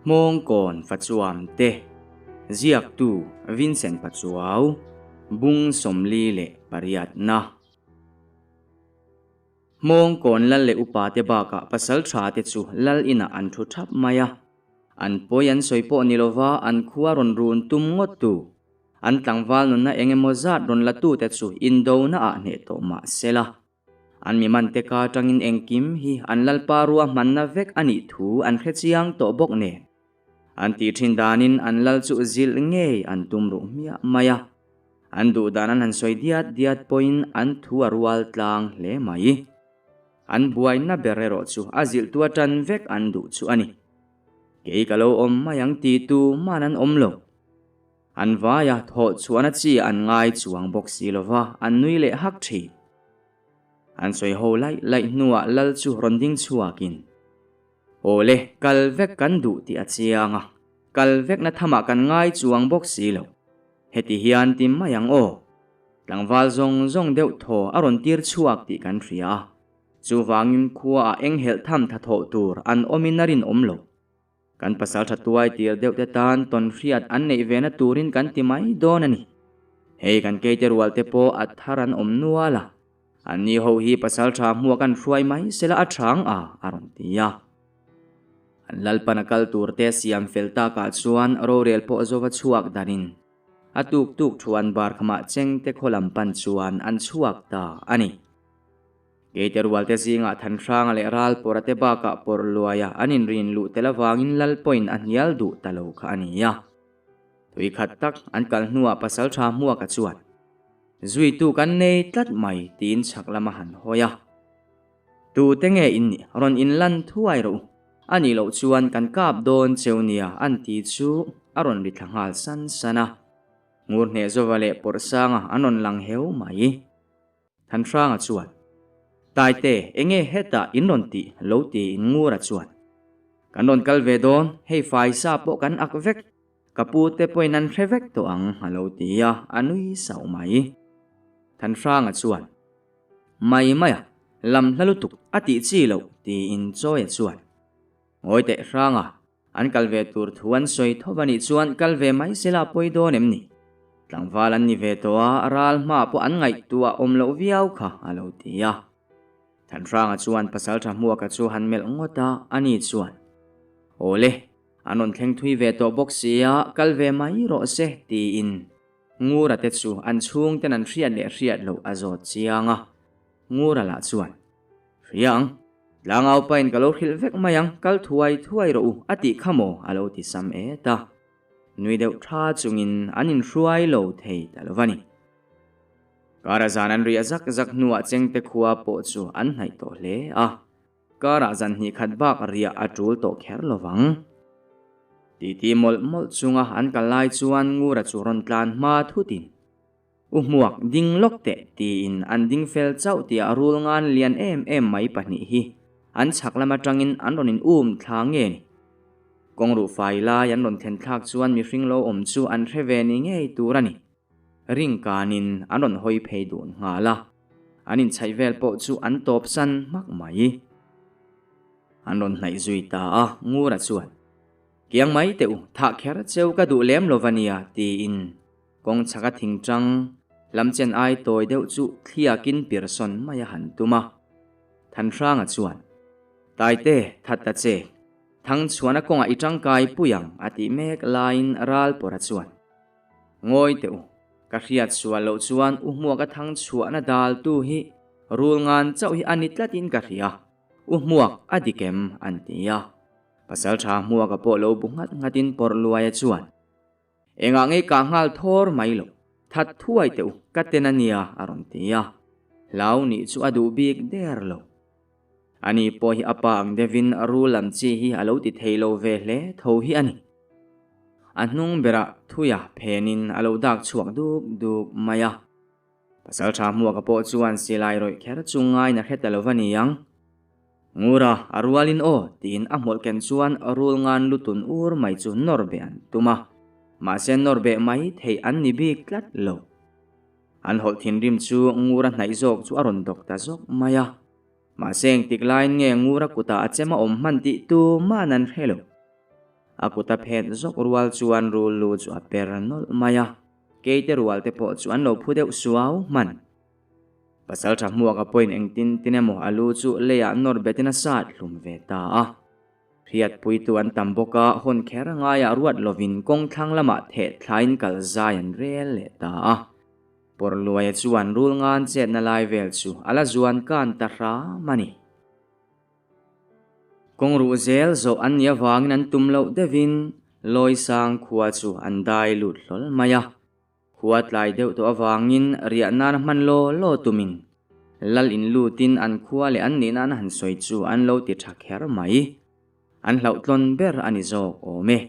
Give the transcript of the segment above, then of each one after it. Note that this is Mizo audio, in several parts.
Hmawngkawn Fachuam te, Ziaktu Vincent Pachuau, Bung 48 na. Hmawngkawn lal leh upa te bakah pasal tha te chu lal inah an thu thap mai a. An pawi an sawi pawh ni lova an khua rawn run tum ngawt tu, an tlangval nunna eng emaw zat rawn la tute chu indona ah hneh tawh mah sela. An mi mante ka atangin engkim hi an lalpa ruahmanna vek a nih thu an hre chiang tawh bawk nen. An tih thin danin an lal chu zilh ngei an tum ruh hmiah mai a. An duh dan an han sawi diat diat pawhin an thu a rual tlang hle mai. An buaina ber erawh chu a zilhtu atan vek an duh chu a ni. Kei ka lo awm mai ang ti tu man an awm lo. An vaia thawh chhuahna chi an ngai chuang bawk si lova, an nui leh hak thin. An sawi ho laih laih hnuah lal chu rawn ding chhuakin, Aw le, kal vek kan duh tih a chiang a, kal vekna thamah kan ngai chuang bawk si lo. Heti hian ti mai ang aw. Tlangval zawng zawng deuh thaw a rawn tir chhuak tih kan hria a, chuvangin khuaah eng helh tham tha thawh tur an awmin a rinawm lo. Kan pasal tha tuai tir deuh te tan tawn hriat an neih ve na turin kan ti mai dawn a ni. Hei kan keite rual te pawh a thar an awm nual a, an ni ho hi pasal tha hmuak an hruai mai sela a thang a, a rawn ti a. An lalpan a kal tur te siam fel takah chuan rorel pawh zova chhuak danin a tuk tuk thuan bar khamah chengte khaw lam pan chuan an chhuak ta a ni. Keite rualte zingah Thanhranga leh Ralpawra te bakah pawrh luaia an inrin luh tel avangin lal pawhin a hnial duh ta lo kha a ni a. Tui khat tak an kal hnuah Pasaltha Hmuaka chuan, Zuitu kan nei tlat mai tiin chhak lam a han hawi a. Tute nge in nih rawn inlan thuai rawh u, a nih loh chuan kan kap dawn cheu nia an ti chu a rawn ri thla nghal san san a. Ngurhneh Zova leh Pawrhsanga an rawn lang heu mai. Thanhranga chuan, Taite, enge hetah in rawn tih? lo tiin Ngura chuan, Kan rawn kal ve dawn, hei faisa pawh kan ak vek, ka pu te pawhin an hre vek tawh ang, a lo ti a, a nui sauh mai. Thanhranga chuan, Mai mai a, lam hla lutuk a tih chi loh, tiin Chawia chuan, Ngawi teh Hranga, An kal ve tur thu an sawi tho a nih chuan kal ve mai sela pawi dawn em ni? Tlangval an ni ve tawh a, ral hma pawh an ngaihtuah awm loh viau kha a lo ti a. Thanhranga chuan Pasaltha Hmuaka chu han melh ngawt a, ani chuan, Aw le, an rawn thleng thui ve tawh bawk si a, kal ve mai rawh se, tiin Ngura te chu an chhungten an hriat leh hriat loh a zawt chiang a. Ngura lah chuan, Hria ang, tlangau pain ka lo hrilh vek mai ang, kal thuai thuai rawh u, a tih kha maw? a lo ti sam et a. Nui deuh tha chungin an inhruai lo thei ta lo va ni. Kara zan an riah zak zak hnuah chengte khua pawh chu an hnaih tawh hle a. Karah zan hnih khat bak riah a tul tawh kher lo vang. Titi mawlh mawlh chunga an kal lai chuan Ngura chu rawn tlan hma thutin U hmuak, ding lawk teh, tiin an ding fel chauh tih a rul ngan lian em em mai pahnih hi an chhak lam atangin an rawn in um thla nge ni. Kawng ruh fai lai an rawn thlen thlak chuan mihring lo awm chu an hre ve ni ngei tur a ni. Ring kanin an rawn hawi phei dun nghal a, an inchhaih vel pawh chu an tawp san hmak mai. An rawn hnaih zui ta a, Ngura chuan, Kiang mai teh u, thah kher cheu ka duh lem lo va nia, tiin Kawng chhaka thingtang lam chen ai tawi deuh chu thliakin pirsawn mai a han tum a. Thanhranga chuan, Taite, that ta che. Thangchhuana kawngah i tangkai pui ang a tih mek laiin Ralpawra chuan, Ngawi teh u, ka hriat sual loh chuan u hmuaka thangchhuahna daltu hi rul ngan chauh hi a ni tlatin ka hria, u hmuak a dik em? an ti a. Pasaltha hmuaka pawh lo bu nghat nghatin Pawrhluaia chuan, Engah ngei kah nghal thawr mai lo, that thuai teh u, ka ten a nia, a rawn ti a. Hlau nih chu a duh bik der lo. Ani pawh hi a pa ang deuhin rul lam chi hi a lo ti thei lo ve hle tho hi a ni. A hnung berah thuia phenin a lo dak chhuak duk duk mai a. Pasaltha hmuaka pawh chuan silai rawih kher chu ngaina hre ta lo va ni ang. Ngura, a rualin aw, tiin a hmawlh ken chuan rul ngan lutun ur mai chu nawr beh an tum a. Mahse nawr beh mai theih an ni bik tlat lo. An hawlh thinrim chu Ngura hnaih zawk chu a rawn dawk ta zawk mai a. Mahse engtik laiin nge Ngura kutah a chem a awm hman tih tumah an hre lo. A kut a phet zawk rual chuan rul lu chu a per nawlh mai a, keite rual te pawh chu an lo phu deuh suau hman. Pasalṭha hmuaka pawhin engtin tin emaw a lu chu leiah nawr betin a sat hlum ve ta a. Hriatpuitu an tam bawk a, hawn kher ngaiah ruat lovin kawng thlang lamah theh thlain kal zai an rel leh ta a. Pawrhluaia chuan rul ngan chetna lai vel chu a la zuan kan ta hram a ni. Kawng ruh zel zawh an nih avangin an tum loh deuhin Lawisang khua chu an dai lut hlawl mai a. Khua tlai deuh tawh avangin riah nan a hman law law tumin Lal in lutin an khua leh an nihna an han sawi chu an lo ti tha kher mai. An hlauhtlawn ber a ni zawk awm e.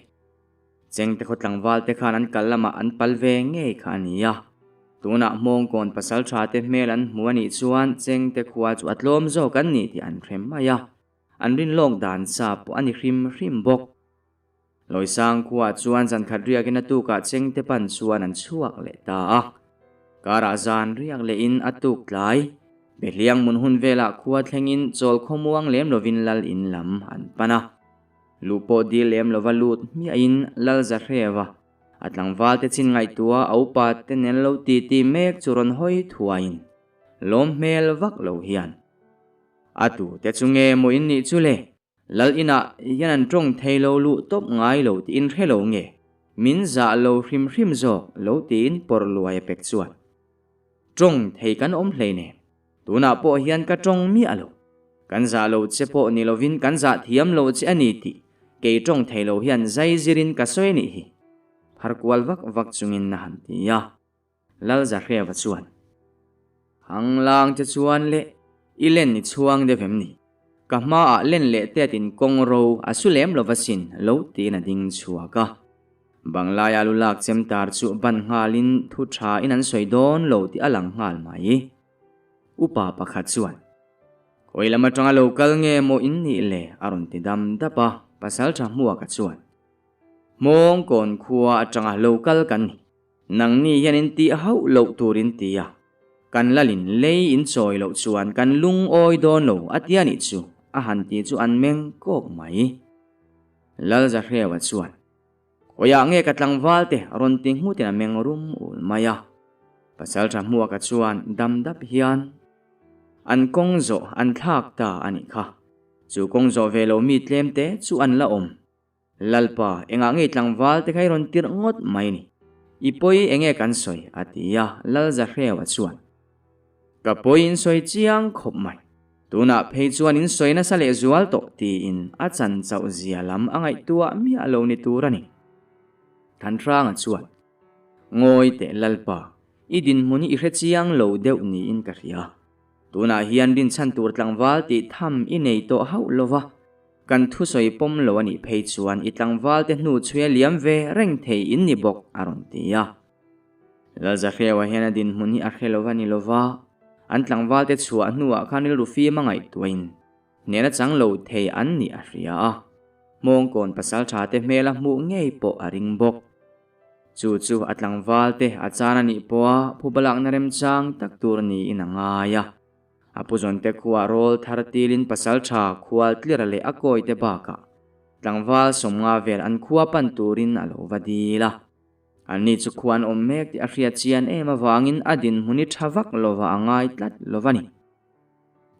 Chengte khaw tlangval te khan an kal lamah an pal ve ngei kha a ni a. Tunah Hmawngkawn pasaltha te hmel an hmu a nih chuan Chengte khua chu a tlawm zawk an ni tih an hre mai a. An rinlawk dan sa pawh a ni hrim hrim bawk. Lawisang khuaah chuan zan khat riakin a tukah Chengte pan chuan an chhuak leh ta a. Karah zan riak lehin a tuk tlai. Behliang mun hun velah khua thlengin chawl khawmuang lem lovin lal in lam an pan a. Luh pawh dil lem lova lut hmiahin Lal Zahreva a tlangval te chin ngaihtuah a upa te nen lo ti ti mek chu rawn hawi thuaiin lawm hmel vak lo hian a tu te chu nge maw in nih chu le? Lal inah hian an tawng thei lo luh tawp ngai lo tiin hre lo nge min zah lo hrim hrim zawk lo tiin pawrh luai a pek chuan tawng thei kan awm hleinem. Tunah pawh hian ka tawng miah lo. Kan zah lo che pawh ni lovin kan zah thiam lo che a ni tih kei tawng thei lo hian zai zirin ka sawi nih hi. Phar kual vak vak chungin a han ti a. Lal Zahreva chuan, Hanglang che chuan le, i len i chhuang deuh em ni? Ka hmaah len leh tetin kawng ro a su lem lova sin lo tiin a ding chhuak a. Banglaia lu lak chem tar chu ban nghalin thu tha in an sawi dawn lo tih a lang nghal mai. Upa pakhat chuan, Khawi lam atanga lo kal nge maw in nih le? a rawn ti dam dap a, Pasaltha Hmuaka chuan, Hmawngkawn khua atanga lo kal kan ni. Nangni hian in tih hauh loh tur in ti a, kan lalin lei in chawi loh chuan kan lungawi dawn lo a tia nih chu a han ti chu an meng kawk mai. Lal Zahreua chuan, Khawiah nge ka tlangval te rawn ti nghutin a meng rum ul mai a. Pasaltha Hmuaka chuan dam dap hian an kawng zawh an thlak ta a nih kha. Chu kawng zawh ve lo mi tlem te chu an la awm. Lalpa, engah nge tlangval te kha i rawn tirh ngawt mai ni? I pawi enge kan sawi? a ti a, Lal Zahreua chuan, Ka pawi in sawi chiang khawp mai. Tunah phei chuan in sawi nasa leh zual tawh tiin a chan chauh zia lam a ngaihtuah miah lo ni tur a ni. Thanhranga chuan, Ngawi teh Lalpa, i dinhmun hi i hre chiang lo deuh niin ka hria. Tunah hian rinchhan tur tlangval tih tham i nei tawh hauh lo va, Kan thusawi pawm lo a nih phei chuan i tlangvalte hnu chhuia liam ve reng thei in ni bawk, a rawn ti a. Lalzahreua hian a dinhmun hi a hre lo va ni lova, an tlangvalte chhuah hnuah khan rilru fim a ngaihtuahin hnehna chang lo thei an nih a hria a, Hmawngkawn pasalṭhate hmel a hmuh ngei pawh a ring bawk. Chu chu a tlangvalte a chan a nih pawha phubalakna remchang tak tur niin a ngai a. A pu zawnte khuah rawl thar tilin pasaltha khual tlira leh a kawite bakah tlangval 50 vel an khua pan turin a lo va dil a. Anni chu khua an awm mek tih a hriat chian em avangin a dinhmun hi tha vak lova a ngai tlat lo va ni.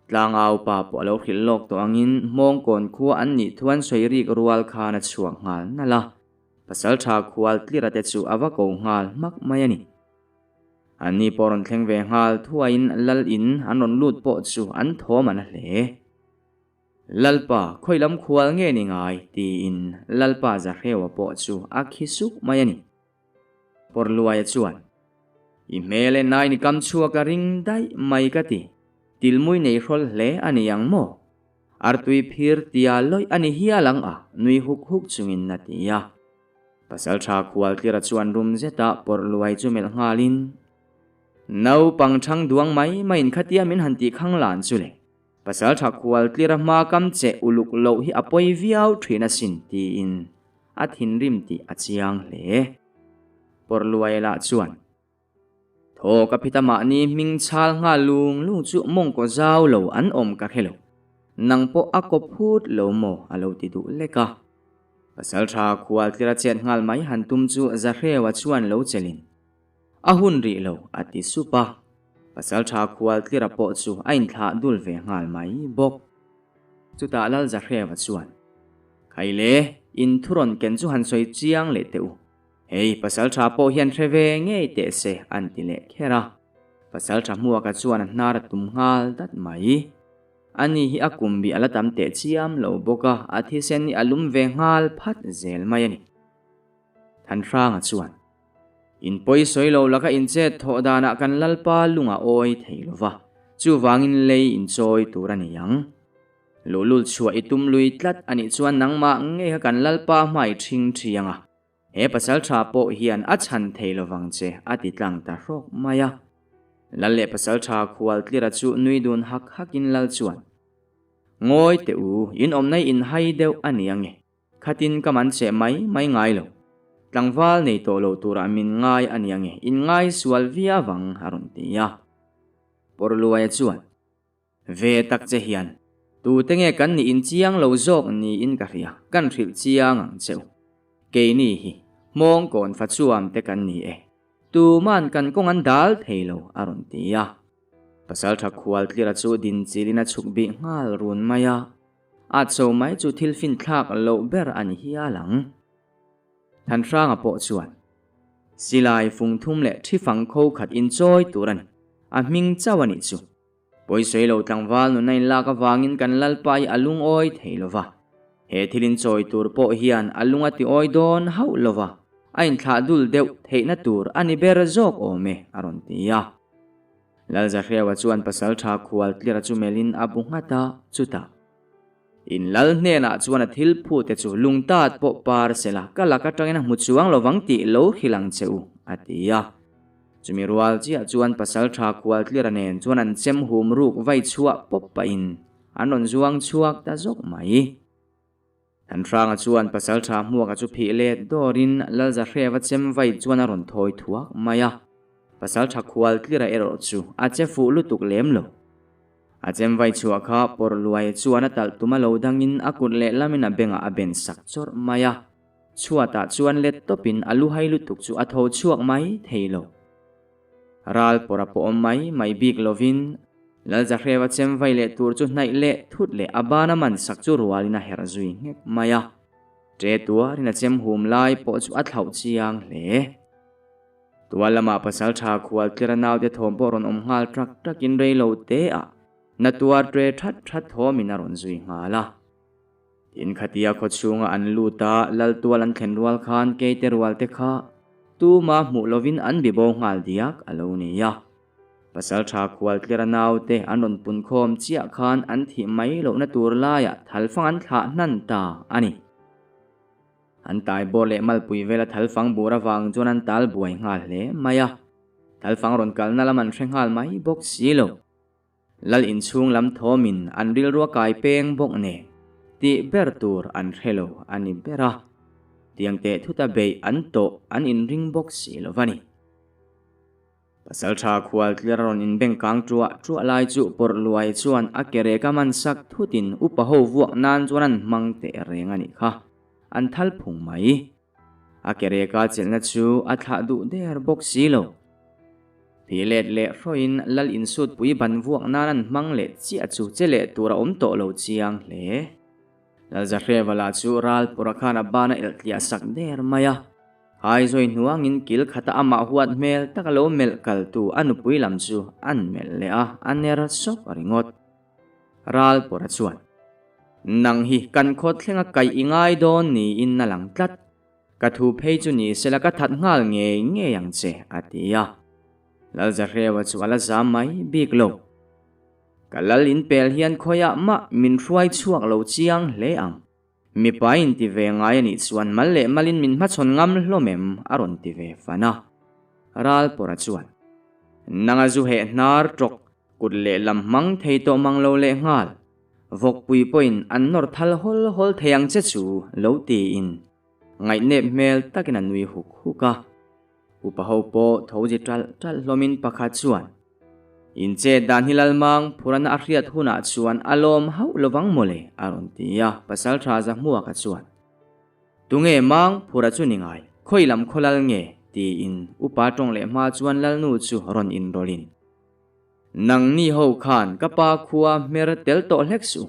Tlangau pa pawh a lo hrilh lawk tawh angin Hmawngkawn khua an nih thu an sawi rik rual khan a chhuak nghal nalh a. Pasaltha khual tlira te chu a va ko nghal hmak mai a ni. Anni pawh rawn thleng ve nghal thuaiin Lal in an rawn lut pawh chu an thawm an a hle. Lalpa, khawi lam khual nge ni ngai? tiin Lalpa Zahreua pawh chu a khi suk mai a ni. Pawrhluaia chuan, I hmel en ai ni kam chhuak a ring daih mai ka ti, tilmui nei hrawl hle a ni ang maw? Artui phir tia lawih a ni hial ang a, nui huk huk chungin a ti a. Pasalṭha khualtlira chuan rum zeta pawrh luai chu melh nghalin, Naupang ṭhang duang mai maiin khatia min han tih khang lan chu le. Pasalṭha khualtlira hma kam che uluk loh hi a pawi viau ṭhin asin tiin a thinrim tih a chiang hle. Pawrh luai lah chuan, Thaw ka phita mahni hming chhal nghal lung lung chu mawngkaw zau lo an awm ka hre lo. Nang pawh a kaw phut lo maw a lo ti duh lek a. Pasalṭha khualtlira chet nghal mai han tum chu Zahreua chuan lo chelin, A hun rih lo, a ti sup a. Pasalṭha khualtlira pawh chu a inthlah dul ve nghal mai bawk. Chutah Lal Zahreua chuan, Khaile, in thu rawn ken chu han sawi chiang leh teh u. Hei, pasalṭha pawh hian hre ve ngei teh se, an ti leh kher a. Pasalṭha Hmuaka chuan a hnar a tum nghal dat mai. Ani hi a kum bih a la tam teh chiam lo bawk a, a thisen hi a lum ve nghal phat zel mai a ni. Thanhranga chuan, In pawi sawi lo laka inchet thawh danah kan Lalpa lung a awi thei lo va, chuvangin lei inchawi tur a ni ang. Luhlul chhuah i tum lui tlat a nih chuan nangmah ngei kha kan Lalpa hmai ṭhing ṭhi ang a, he pasalṭha pawh hian a chhan thei lovang che, a ti tlang ta hrawk mai a. Lal leh pasalṭha khualtlira chu nui dun hak hakin Lal chuan, Ngawi teh u, in awmna i inhai deuh a ni ange. Khatin ka man che mai mai ngai lo. Tlangval nei tawh lo turah min ngai a ni ange, in ngai sual viau ang, a rawn ti a. Pawrluaia chuan, Ve tak che hian, tute nge kan nih inchiang lo zawk niin ka hria, kan hrilh chiang ang che u. Keini hi, hmawngkawn fa chuam te kan ni e. Tuman kan kawng an dal thei lo, a rawn ti a. Pasalṭha khualtlira chu dinchilin a chhuk bih nghal run mai a. A cho mai chu thil finthlak loh ber a ni hial ang. Thanhranga pawh chuan silai fung thum leh thi fang kho khat inchawi tur a ni. A hming chauh a nih chu. Pawisawi lo tlangval nuna inlak avangin kan Lalpa hi a lungawi thei lo va. He thil inchawi tur pawh hian a lung a tiawi dawn hauh lo va, a inthlah dul deuh theihna tur a ni ber zawk awm e, a rawn ti a. Lalzahreua chuan pasalṭha khualtlira chu melhin a bu nghat a, chutah, In lal hnenah chuan a thil phute chu lungtat pawh par sela ka lak aṭangin a hmu chuang lovang tih lo hrilh ang che u, a ti a. Chumi rual chiah chuan pasalṭha khualtlira nen chuan an chem hum ruk vai chhuah pawp pahin an rawn zuang chhuak ta zawk mai. Thanhranga chuan pasalṭha hmuaka chu phih let dawrin Lalzahreva chem vai chuan a rawn thawi thuak mai a. Pasalṭha khual tlira erawh chu a che fuh lutuk lem lo. A chem vai chhuah kha pawrh luai chuan a talh tum a lo dangin a kut lehlamin a bengah a ben sak chawrh mai a. Chhuatah chuan let tawpin a luhai lutuk chu a tho chhuak mai thei lo. Ral pawrh a pawh awm mai mai bik lovin Lalzahreva chem vai leh tur chu hnaih leh thut leh a bana man sak chu rualin a herh zui nghek mai a. Ṭe tuarin a chem hum lai pawh chu a thlauh chiang hle. Tual lamah pasalṭha khualtlira naute thawm pawh rawn awm nghal ṭak ṭakin rei lo te ah na tuar ṭe ṭhat ṭhat thawmin a rawn zui nghal a. Tin khatia khaw chhunga an lut a, lal tual an thlen rual khan keite rual te kha tuma hmuh lovin an bi bo nghal diak a lo ni a. Pasalṭha khualtlera naute an rawn pun khawm chiah khan an thih mai lohna tur laiah thalfang an thlah hnan ta a ni. An tai bawr leh malpui vela thalfang bur avang chuan an tal buai nghal hle mai a. Thalfang rawn kalna lam an hre nghal mai bawk si lo. Lal inchhung lam thawmin an rilrua kai peng bawk nen tih ber tur an hre lo a ni ber a. Tiang teh thuta beih an tawh an inring bawk si lo va ni. Pasalṭha khualtlir a rawn inbeng kang ṭuah ṭuah lai chu pawrh luai chuan a ke rek a man sak thutin upa ho vuak nan chuan an hmang teh reng a nih kha. An thal phung mai. A ke reka chelhna chu a thlah duh der bawk si lo. Phih let leh hrawin lal insutpui ban vuak nan an hmang leh chiah chu che leh tur a awm tawh lo chiang hle. Lalzahrevala lah chu ral pawrha khan a ban a elh tliah sak der mai a. Haizawi hnuangin kil khata amah huat hmel taka lo melh kaltu a nupui lam chu an melh leh a, a ner sawk ringawt. Ral pawrha chuan, Nang hi kan khaw thlenga kaih i ngai dawn niin a lang tlat. Ka thu phei chu ni sela ka that nghal ngei ngei ang che, a ti a. Lalzahreua chu a la zam mai bik lo. Ka lal in pel hian khawiah mah min hruai chhuak lo chiang hle ang. Mipa in ti ve ngai a nih chuan mal leh malin min hmachhawn ngam hlawm em? a rawn ti ve fan a. Ral pawrha chuan, Nanga zu heh hnar tawk kut leh lam hmang thei tawh mang lo leh nghal. Vawkpui pawhin an nawr thal hawl hawl thei ang che chu lo tiin ngaihnep hmel takin a nui huk huk a. Upa ho pawh tho zi ṭalh ṭalh hlawmin pakhat chuan, In chet dan hi Lalmang phurana a hriat hunah chuan a lawm hauh lovang mawle, a rawn ti a, Pasalṭha Zahmuaka chuan. Tunge mang phura chu ni ngai, khawi lam khaw lal nge? tiin upa tawng leh hma chuan lalnu chu rawn inrawlhin. Nangni ho khan ka pa khua hmer tel tawh hlek suh.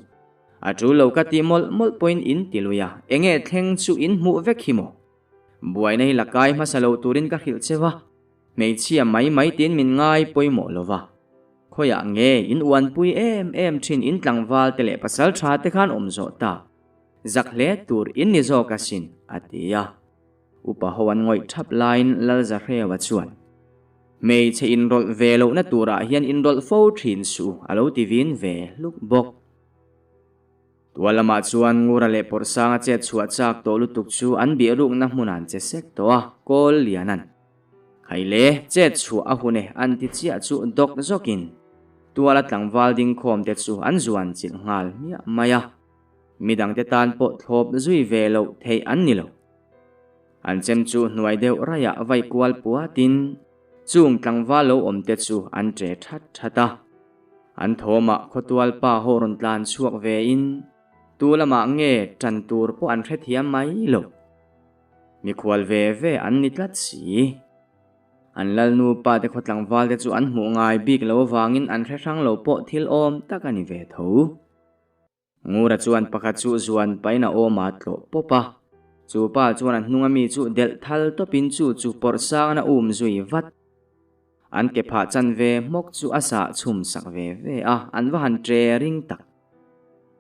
A tul lo ka tih mawlh mawlh pawhin in ti lui a, enge thleng chu in hmuh vek hi maw? Buaina hi la kai hmasa lo turin ka hrilh che va, hmeichhia mai mai tiin min ngai pawimawh lo va. Khawiah nge in uanpui em em thin in tlangval te leh pasal tha te khan awm zawh ta. Zak hle tur in ni zawk asin, a ti a. Upa ho an ngawih thap laiin Lalzahreua chuan, Hmeichhe inrawlh ve lohna turah hian inrawlh fo thin suh, a lo ti vin ve hluk bawk. Tual lamah chuan Ngura leh Pawrhsanga chet chhuah chak tawh lutuk chu an bih rukna hmun an che sek tawh a, Kawl Lianan. Khaile, chet chhuah a hun e an ti chiah chu dawk zawkin tuala tlangval dingkhawm te chu an zuan chilh nghal hmiah mai a. Midangte tan pawh thlawp zui ve loh theih an ni lo. An chem chu hnuai deuh raiah vai kual puatin chung tlangval lo awm te chu an ṭe that that a. An thawmah khawtual pa ho rawn tlan chhuak vein tu lamah nge ṭan tur pawh an hrethiam mai lo. Mikhual ve ve an ni tlat si. An lalnu pa te khaw tlangval te chu an hmuh ngai bik lo avangin an hre hrang lo pawh thil awm tak a ni ve tho. Ngura chuan pakhat chu zuan pahin a awm a tlawh pawp a. Chu pa chuan a hnunga mi chu delh thal tawpin chu chu pawrh sangin a um zui vat. An ke phah chan ve hmawk chu a sah chhum sak ve ve a, an va han tre ring tak.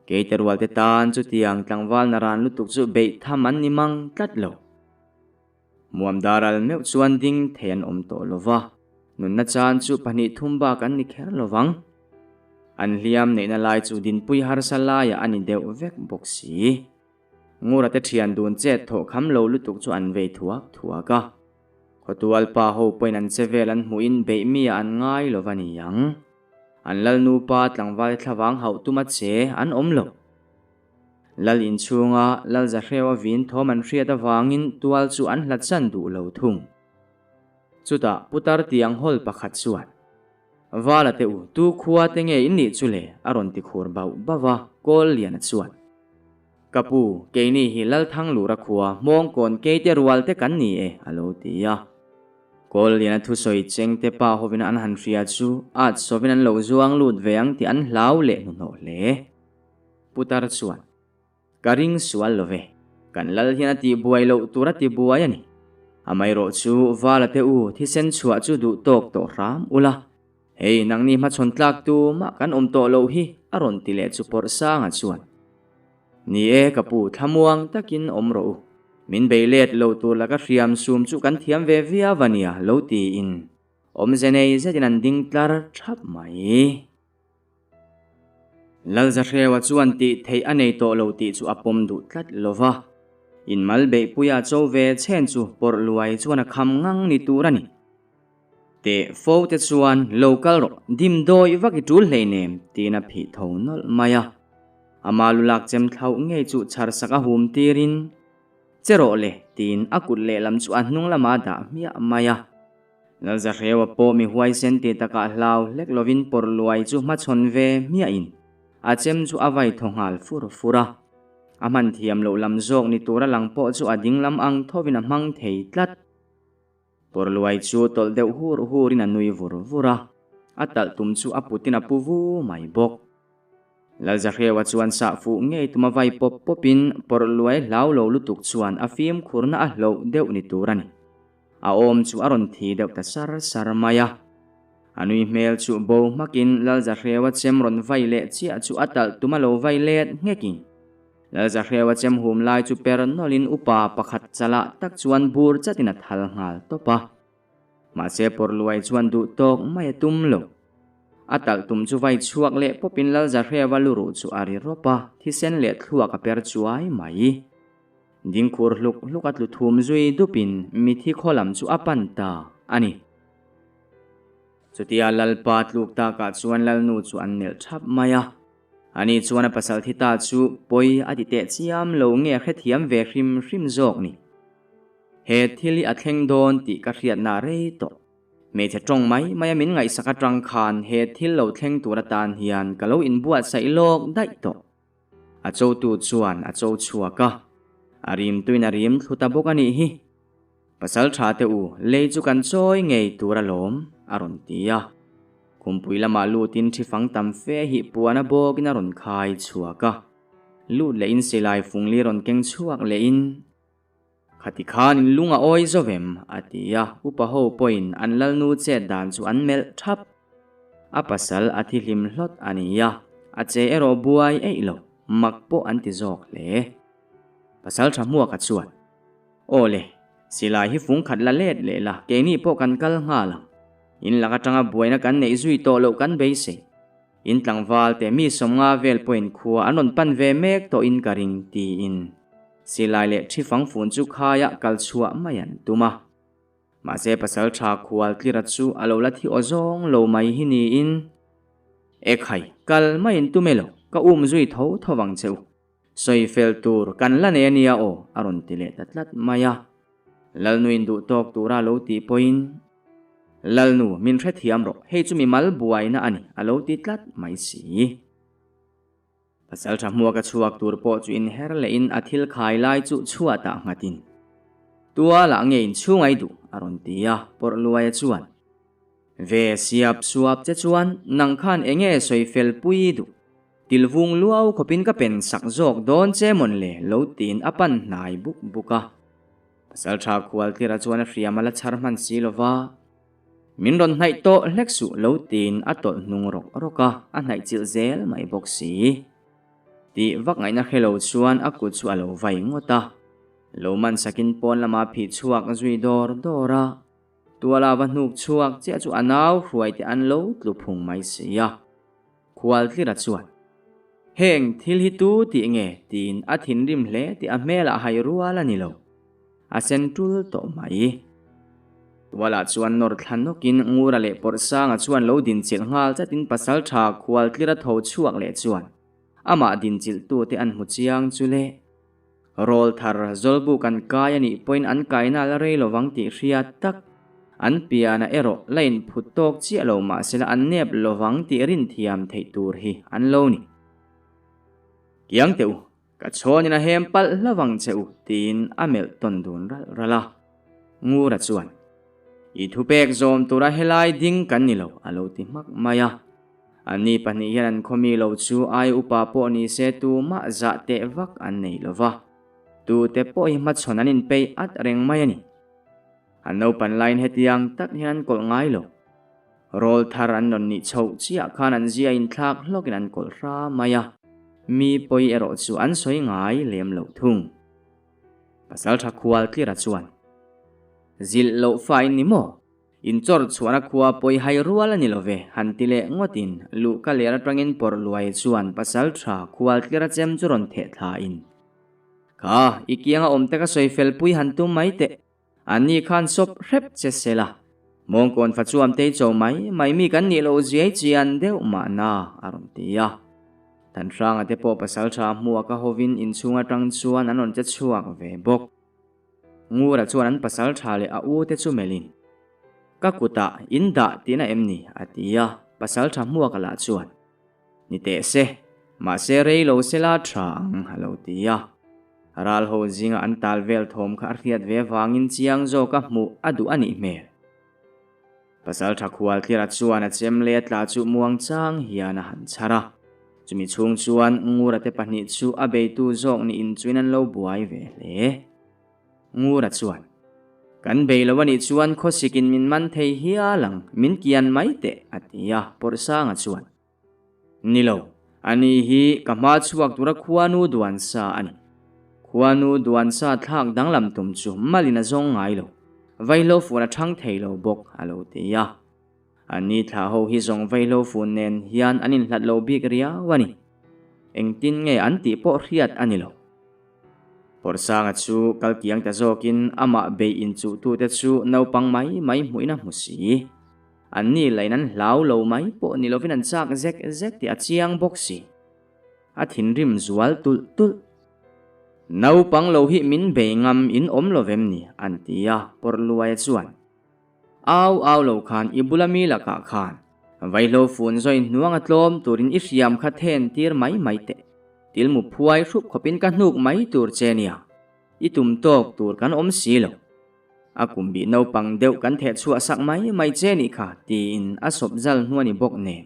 Keite rual te tan chutiang tlangval naran lutuk chu beih tham an ni mang tlat lo. Muam daral meuh chuan ding thei an awm tawh lo va, nunna chan chu pahnih thum bak an ni kher lo vang. An hliam neihna lai chu dinpui harsa laiah a ni deuh vek bawk si. Ngura te thian dun chet thawh kham lo lutuk chu an vei thuak thuak a. Khawtual pa ho pawhin an che vel an hmuhin beih mi ah an ngai lo va ni ang. An lalnu pa tlangval thlavang hauh tuma che an awm lo. Lal inchhunga Lal Zahreua vin thawm an hriat avangin tual chu an hlatsan duh lo thung. Chutah putar tiang hawl pakhat chuan, Vala te u, tu khua te nge in nih chu le? a rawn ti khur bauh bauh a, Kawl Liana chuan, Ka pu, keini hi Lalthanglura khua hmawngkawn keite rual te kan ni e, a lo ti a. Kawl Liana thusawi chengte pa hovin an han hria chu at sawvin an lo zuang lut ve ang tih an hlau leh hnuhnawh hle. Putar chuan, Ka ring sual lo ve, kan lal hian a tihbuai loh tur a tibuai a ni. Amaherawh chu Vala te u thisen chhuah chu duh tawk tawh hram ula, hei nangni hmachhawn tlak tu mah kan awm tawh loh hi a rawn ti leh chu pawrh sanga chuan, Ni e ka pu thlamuang takin awm rawh u, min bei let lo tur laka hriam sum chu kan thiam ve viau a nia lo tiin awmze nei zetin an ding tlar thap mai. Lalzahreua chuan tih theih a nei tawh lo tih chu a pawm duh tlat lo va. Inmal beihpuia cho ve chhen chu pawrh luai chuan a kham ngang ni tur a ni. Teh fo te chuan lo kal rawh, dim dawi vak i tul hleinem tiin a phih tho nawlh mai a. Ama lu lak chem thlauh ngei chu chhar sak a hum tirin, Che rawh le tiin a kut lehlam chu a hnung lamah a dah hmiah mai a. Lalzahreua pawh mi huaisen ti takah hlau hlek lovin pawrh luai chu hmachhawn ve hmiahin a chem chu a vai thaw nghal fur fur a. A hman thiam loh lam zawk ni tura lang pawh chu a ding lam ang thovin a hmang thei tlat. Pawrh luai chu tawlh deuh hur hurin a nui vur vur a, a talh tum chu a putin a pu vu mai bawk. Lalzahreua chuan sah fuh ngei tuma vai pawp pawpin pawrh luai hlau lo lutuk chuan a fimkhurna a hloh deuh ni tur a ni. A awm chu a rawn thi deuh ta sar sar mai a. A nui hmel chu bo hmakin Lalzahreua chem rawn vai leh chiah chu a talh tum a lo vai let nghekin. Lalzahreua chem hum lai chu per nawlhin upa pakhat chalah tak chuan bur chatin a thal nghal tawp a. Mahse Pawrhluai chuan duh tawk mai a tum lo. A talh tum chu vai chhuak leh pawpin Lalzahreua luruh chu a ri rawp a, thisen leh thluak a per chuai mai. Dingkhur hluk hluk a tlu thum zui dupin mithi khaw lam chu a pan ta a ni. Chutia Lalpa tluk takah chuan Lalnu chu an melh thap mai a. Ani chuan a pasal thi ta chu pawi a ti teh chiam lo nge a hrethiam ve hrim hrim zawk ni. He thil hi a thleng dawn tih ka hriatna rei tawh. Hmeichhe tawng mai mai a min ngaihsak atang khan he thil lo thleng tur atan hian ka lo inbuatsaih lawk daih tawh. A chotu chuan a cho chhuak a. A rim tuin a rim thlu ta bawk a nih hi. Pasal tha te u, lei chu kan chawi ngei tur alawm, a rawn ti a. Khumpui lamah lutin thi fang tam fe hi puan a bawkin a rawn khai chhuak a. Lut lehin silai fungli rawn keng chhuak lehin, Khati khan in lung a awi zo vem, a ti a. Upa ho pawhin an lalnu chet dan chu an melh thap. A pasal a thi hlim hlawt a ni a, a che erawh buai eih lo, mak pawh an ti zawk hle. Pasal tha hmuaka chuan, Aw le, silai hi fung khat la let leh la, keini pawh kan kal nghal ang. In lak atanga buaina kan neih zui tawh loh kan beisei. In tlangval te mi sawmnga vel pawhin khua an rawn pan ve mek tawhin ka ring, tiin silai leh thi fang fun chu khaiah kal chhuah mai an tum a. Mahse pasal tha khual tlira chu a lo la thi aw zawng lo mai hi niin, Ekhai, kal maiin tum e lo, ka um zui tho tho vang che u. Sawi fel tur kan la nei a nia aw, a rawn ti leh ta tlat mai a. Lalnuin duh tawk tura lo tih pawhin, Lalnu, min hrethiam rawh, hei chu mi mal buaina a ni, a lo ti tlat mai si. Pasal tha hmuaka chhuak tur pawh chu inher lehin a thil khai lai chu chhuatah nghatin, Tualah nge inchhungai duh? a rawn ti a, pawrh luaia chuan, Ve siap suap che chuan nang khan enge sawi fel pui duh? Tilvung luau khawpin ka pen sak zawk dawn che mawn le lo tiin a pan hnai buk buk a. Pasal tha khual tlira chuan a hriam a la chhar hman si lo va. Min rawn hnaih tawh hlek suh lo tiin a tawlh hnung rawk rawk a, a hnaih chilh zel mai bawk si. Tih vak ngaihna hre lo chuan a kut chu a lo vai ngawt a. Lo man sakin pawn lama phih chhuak zui dawr dawr a. Tuala va hnuk chhuak chiah chu a nau hruai te an lo tlu phung mai si a. Khualtlira chuan, Heng thil hi tu tih nge? tiin a thinrim hle tih a hmelah hai rual a ni lo. A sen tul tawh mai. Tualah chuan nawr thla nawkin Ngura leh Pawrhsanga chuan lo dinchilh nghal chatin pasaltha Khualtlira tho chhuak leh chuan amah dinchilhtute an hmu chiang chu le. Rawlthar Zawlbuk an kai a nih pawhin an kaina la rei lovang tih hriat tak. An piana erawh la inphut tawk chiah lo mahsela an nep lovang tih rinthiam theih tur hi an lo ni. Kiang teh u, ka chhawnin a hem palh hlavang che u tiin a melh tawn dun ralh ralh a. Ngura chuan, I thupek zawm tura helai ding kan ni lo a lo ti hmak mai a. Anni pahnih hian an khawmi lo chu ai upa pawh ni se tumah zah teh vak an nei lo va, tute pawh hi hmachhawn an inpeih at reng mai a ni. An naupan laiin hetiang tak hian an kawlh ngai lo. Rawl thar an rawn nih chhoh chiah khan an zia inthlak hlawkin an kawlh hra mai a, mi pawi erawh chu an sawi ngai lem lo thung. Pasaltha khual tlira chuan, Zilh loh fa in ni maw? In chawr chhuahna khua pawi hai rual a ni lo ve, han ti leh ngawtin luhka ler atangin pawrh luai chuan pasaltha khual tlira chem chu rawn theh thlain, Kha, i kianga awm te ka sawi fel pui han tum mai teh, anni khan sawp hrep che se la, mawngkawn fa chuam tei cho mai mai mi kan nih loh ziai chian deuh mahna, a rawn ti a. Thanhranga te pawh pasaltha hmuak a hovin inchhung atang chuan an rawn che chhuak ve bawk. Ngura chuan an pasal tha leh a u te chu melhin, Ka kutah in dah tihna em ni? a ti a, pasal tha hmuaka lah chuan, Ni teh se, mahse rei lo se la tha ang, a lo ti a. Ral ho zinga an tal vel thawm kha a hriat ve vangin chiang zawka hmuh a duh a nih hmel. Pasal tha khual tlira chuan a chem leh a tla chu muang chang hian a han chhar a. Chumi chhung chuan Ngura te pahnih chu a beitu zawk nih inchuin an lo buai ve hle. Ngura chuan, Kan bei lo anih chuan khawsikin min man thei hial ang, min kian mai teh, a ti a, Pawrhsanga chuan, Ni lo, ani hi ka hma chhuak tura khuanu duan sa a ni. Khuanu duan sa thlak danglam tum chu malin a zawng ngai lo, vaihlo fun a thang thei lo bawk, a lo ti a. Ani thla ho hi zawng vaihlo fun nen hian an inhlat lo bik riau a ni. Engtin nge an tih pawh hriat a ni lo. Pawrhsanga chu kal kiang ta zawkin amah beih inchuhtute chu naupang mai mai hmuhin a hmu si. An ni lain an hlau lo mai pawh ni lovin an chak zek zek tih a chiang bawk si. A thinrim zual tulh tulh. Naupang lo hi min bei ngam in awm lo vem ni? an ti a, Pawrhluaia chuan. Au au lo khan i bula mi lakah khan vaihlo fun zawi hnuang a tlawm turin i hriam kha then tir mai mai teh. Tilmu phuai hrup khawpin ka hnuk mai tur che nia. I tum tawk tur kan awm si lo. A kum bih naupang deuh kan theh chhuah sak mai mai che nih kha tiin a sawp zal hnu a ni bawk nen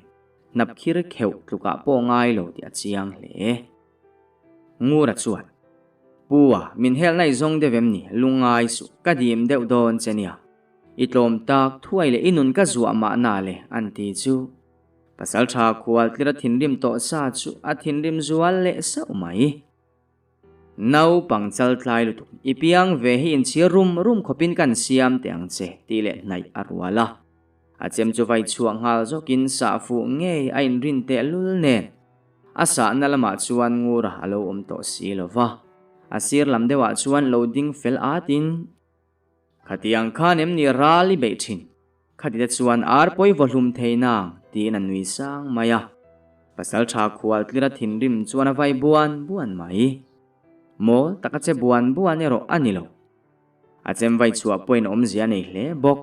hnap khir kheuh tlukah pawh ngai lo tih a chiang hle. Ngura chuan, Pu a, min helna i zawng deuh em ni? Lungngai suh, ka dim deuh dawn che nia. I tlawm tak thuai leh i nun ka zuah mahna le, an ti chu. Pasalṭha khual tlir a thinrim tawh sa chu a thinrim zual leh sauh mai. Naupang chal tlai lutuk, i piang ve hi inchhir rum rum khawpin kan siam teh ang che, tih leh hnaih a rual a. A chem chu vai chhuah nghal zawkin sah fuh ngei a inrin teh lul nen. A sahna lamah chuan Ngura a lo awm tawh si lo va, a sir lam deuhah chuan lo ding fel atin, Khatiang khan em ni ral i beih thin? Khati te chuan ar pawi vaw hlum thei nang, tiin a nui sang mai a. Pasaltha khual tlira thinrim chuan a vai buan buan mai. Mawl taka che buan buan erawh a ni lo. A chem vai chhuah pawhin awmzia a nei hle bawk.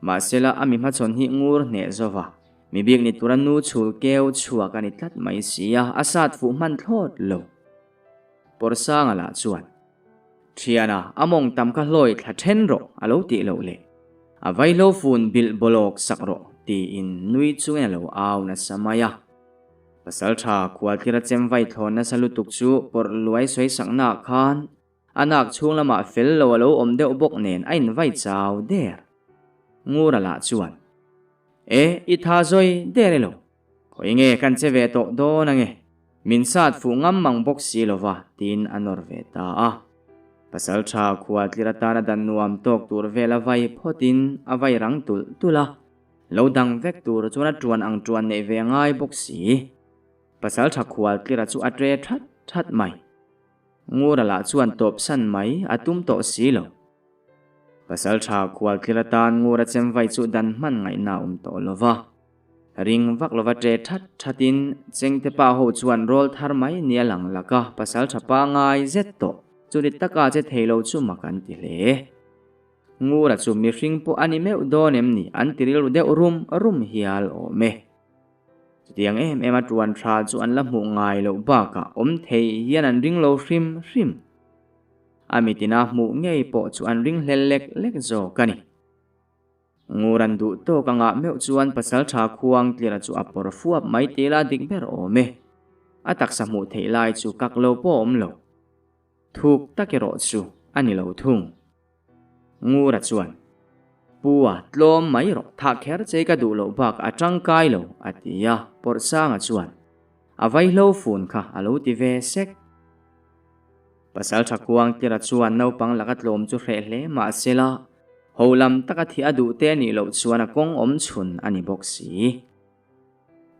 Mahsela a mi hmachhawn hi ngur hneh zo va, mi bik ni tura nu chhul keu chhuak a ni tlat mai si a, a sat fuh hman thlawt lo. Pawrsanga lah chuan, Thiana, a mawng tam kha hlawi thla then rawh a lo tih loh le. A vaihlo fun bilh bawlawk sak rawh tiin nui chungin a lo au nasa mai a. Pasaltha khualthira chem vai thlawn nasa lutuk chu pawrh luai sawi saknaah khan A nak chhung lamah fel lo a lo awm deuh bawk nen a invai chau der. Ngura lah chuan, E, i tha zawi der e lo. Khawi nge kan che ve tawh dawn ange. Min sat fuh ngam mang bawk si lo va, tiin a nawr ve ta a. Pasaltha khua tlir atana dan nuam tawk tur vel a vai phawtin a vai rang tulh tulh a. Lo dang vek tur chuan a tuan ang tuan neih ve a ngai bawk si. Pasaltha khual tlira chu a tre that that mai. Ngura lah chuan tawp san mai a tum tawh si lo. Pasaltha khualtlir atan Ngura chemvai chu dan hman ngaihna a awm tawh lo va. Ring vak lova ṭe that thatin Chengte pa ho chuan rawl thar mai nia lang laka pasaltha pangai zet tawh chuti taka che thei lo chu mak an ti hle. Ngura chu mihring pawh a ni meuh dawn em ni an ti rilru deuh rum rum hial awm e. Chutiang em em a tuan tha chu an la hmuh ngai loh bakah awm thei hian an ring lo hrim hrim. A mitina hmuh ngei pawh chu an ring hlel lek lek zawk a ni. Ngur an duh tawk angah meuh chuan pasaltha khuang tlira chu a pawr fuap mai tih la dik ber awm e. A taksa hmuh theih lai chu kak lo pawh a awm lo. Thuk tak erawh chu a ni lo thung. Ngura chuan, Pu a, tlawm mai rawh, thah kher che ka duh loh bak a tangkai lo, a ti a, Pawrhsanga chuan, A vaihlo fun kha a lo ti ve sek. Pasaltha Kuangtira chuan naupang laka tlawm chu hreh hle mah sela, ho lam taka thih a duh te a nih loh chuan a kawng awm chhun a ni bawk si.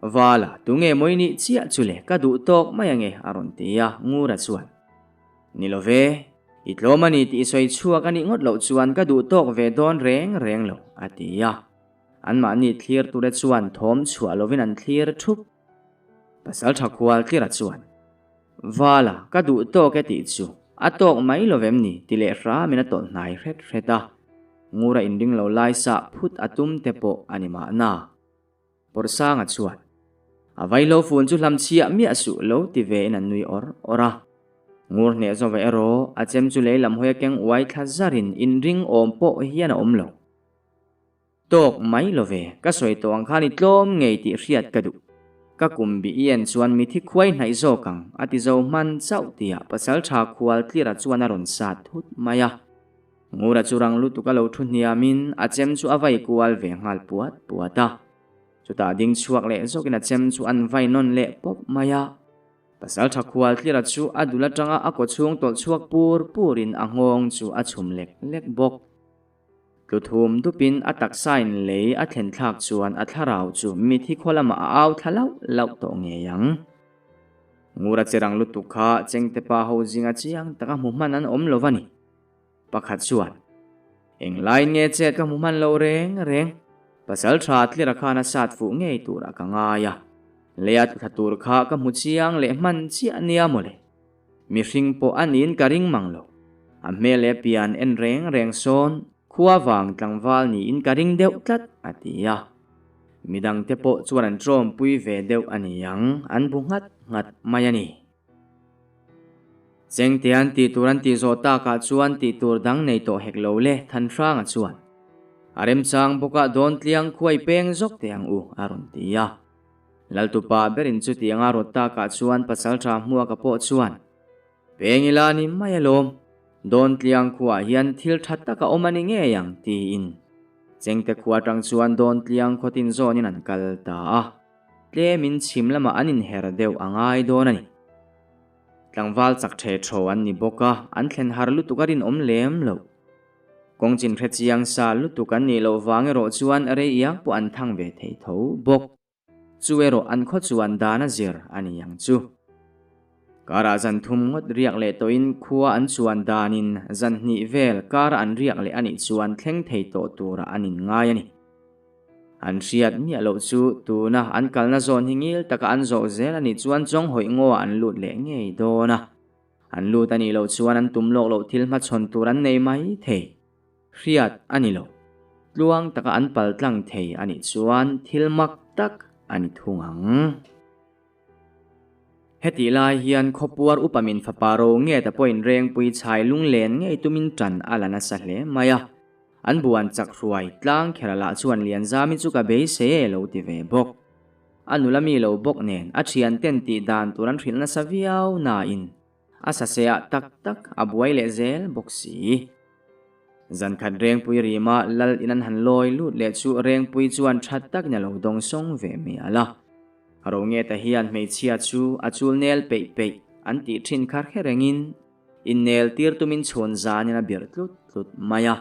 Vala, tunge mawi nih chiah chu le, ka duh tawk mai ange, a rawn ti a, Ngura chuan, Ni lo ve, i tlawm a ni tih i sawi chhuak a nih ngawt loh chuan ka duh tawk ve dawn reng reng lo, a ti a. Anmahni thlir ture chuan thawm chhuah lovin an thlir thup. Pasaltha khual tlira chuan, Vala, ka duh tawk e tih chu a tawk mai lo vem ni? ti leh hramin a tawlh hnai hret hret a. Ngura inring lo lai sah phut a tum te pawh a ni mahna. Pawrhsanga chuan, A vaihlo fun chu hlam chhiah miah suh lo ti ve in an nui awr awr a. Ngur hneh zawva erawh a chem chu lei lam hawi a keng uai thla zarin inring awm pawh hian a awm lo. Tawk mai lo ve, ka sawi tawh ang khan i tlawm ngei tih hriat ka duh. Ka kum bih i en chuan mithi khuai hnaih zawk ang, a ti zo hman chauh tihah pasaltha khual tlira chuan a rawn sat thut mai a. Ngura chu rang lutuk a lo thu hniamin a chem chu a vai kual ve nghal puat puat a. Chutah ding chhuak leh zawkin a chem chu an vai nawn leh pawp mai a. Pasaltha khual tlira chu a dul atanga a kawchhung tawlh chhuak pur purin a nghawng chu a chhum lek lek bawk. Tlu thum dupin a taksain lei a thlen thlak chuan a thlarau chu mithi khaw lamah a au thla lauh lauh tawh ngei ang. Ngura che rang lutuk kha chengte pa ho zinga chiang taka hmu hman an awm lo va ni. Pakhat chuan, Englai nge chet ka hmu hman lo reng reng, pasal tha tlira khan a sat fuh ngei turah ka ngai a, leia tla tur kha ka hmu chiang leh hman chiah nia mawle. Mihring pawh a niin ka ring mang lo. A hmel leh pian en reng reng sawn khua vang tlangval niin ka ring deuh tlat, a ti a. Midangte pawh chuan an tawmpui ve deuh a ni ang, an bu nghat nghat mai a ni. Chengtea'n tih tur an tih zawh takah chuan tih tur dang nei tawh hek lo le Thanhranga chuan a remchang bawkah Dawntliang khuai peng zawk teh ang u a rawn ti a. Laltupa berin chutianga rawt takah chuan Pasalṭha Hmuaka pawh chuan Peng ila ni mai alawm, Dawntliang khuaah hian thil ṭha tak a awm a ni ngei ang tiin Chengte khua aṭang chuan Dawntliang khawtin zawnin an kal ta a, tlemin chhim lamah an inher deuh a ngai dawn a ni. Tlangval chak ṭhe ṭhaw an ni bawk a, an thlen har lutuk a rinawm lem lo. Kawng chin hre chiang sa lutuk an nih loh vang erawh chuan rei iang pawh an thang ve thei tho bawk. Chu erawh an khaw chuan dan a zir a ni ang chu. Karah zan thum ngawt riak leh tawhin khua an chuan danin zan hnih vel kara an riak leh a nih chuan thleng thei tawh turah an inngai a ni. An hriat miah loh chu tuna an kalna zawn hi ngil taka an zawh zel a nih chuan chawnghawih ngaw-ah an lut leh ngei dawn a. An lut a nih loh chuan an tum lawk loh thil hmachhawn tur an nei mai thei. Hriat a ni lo. Tluang taka an pal tlang thei a nih chuan thil mak tak a ni thung ang. Hetih lai hian khawpuar upa min fapa ro nge ta pawhin Rengpui chhai lunglen ngei tumin ṭan a la nasa hle mai a. An buan chak hruai tlang kher lah chuan Lianzami chu ka beisei e lo ti ve bawk. A nula mi lo bawk nen a ṭhian ten tih dan tur an hrilh nasa viau nain a sasehah tak tak a buai leh zel bawk si. Zankhat Rengpui rima lal in an han lawi lut leh chu Rengpui chuan ṭha takin a lo dawng sawng ve mial a. Rongeta hian hmeichhia chu a chul nel peih peih an tih ṭhin kha hre rengin innel tir tumin chhawn zanin a birh tlut tlut mai a.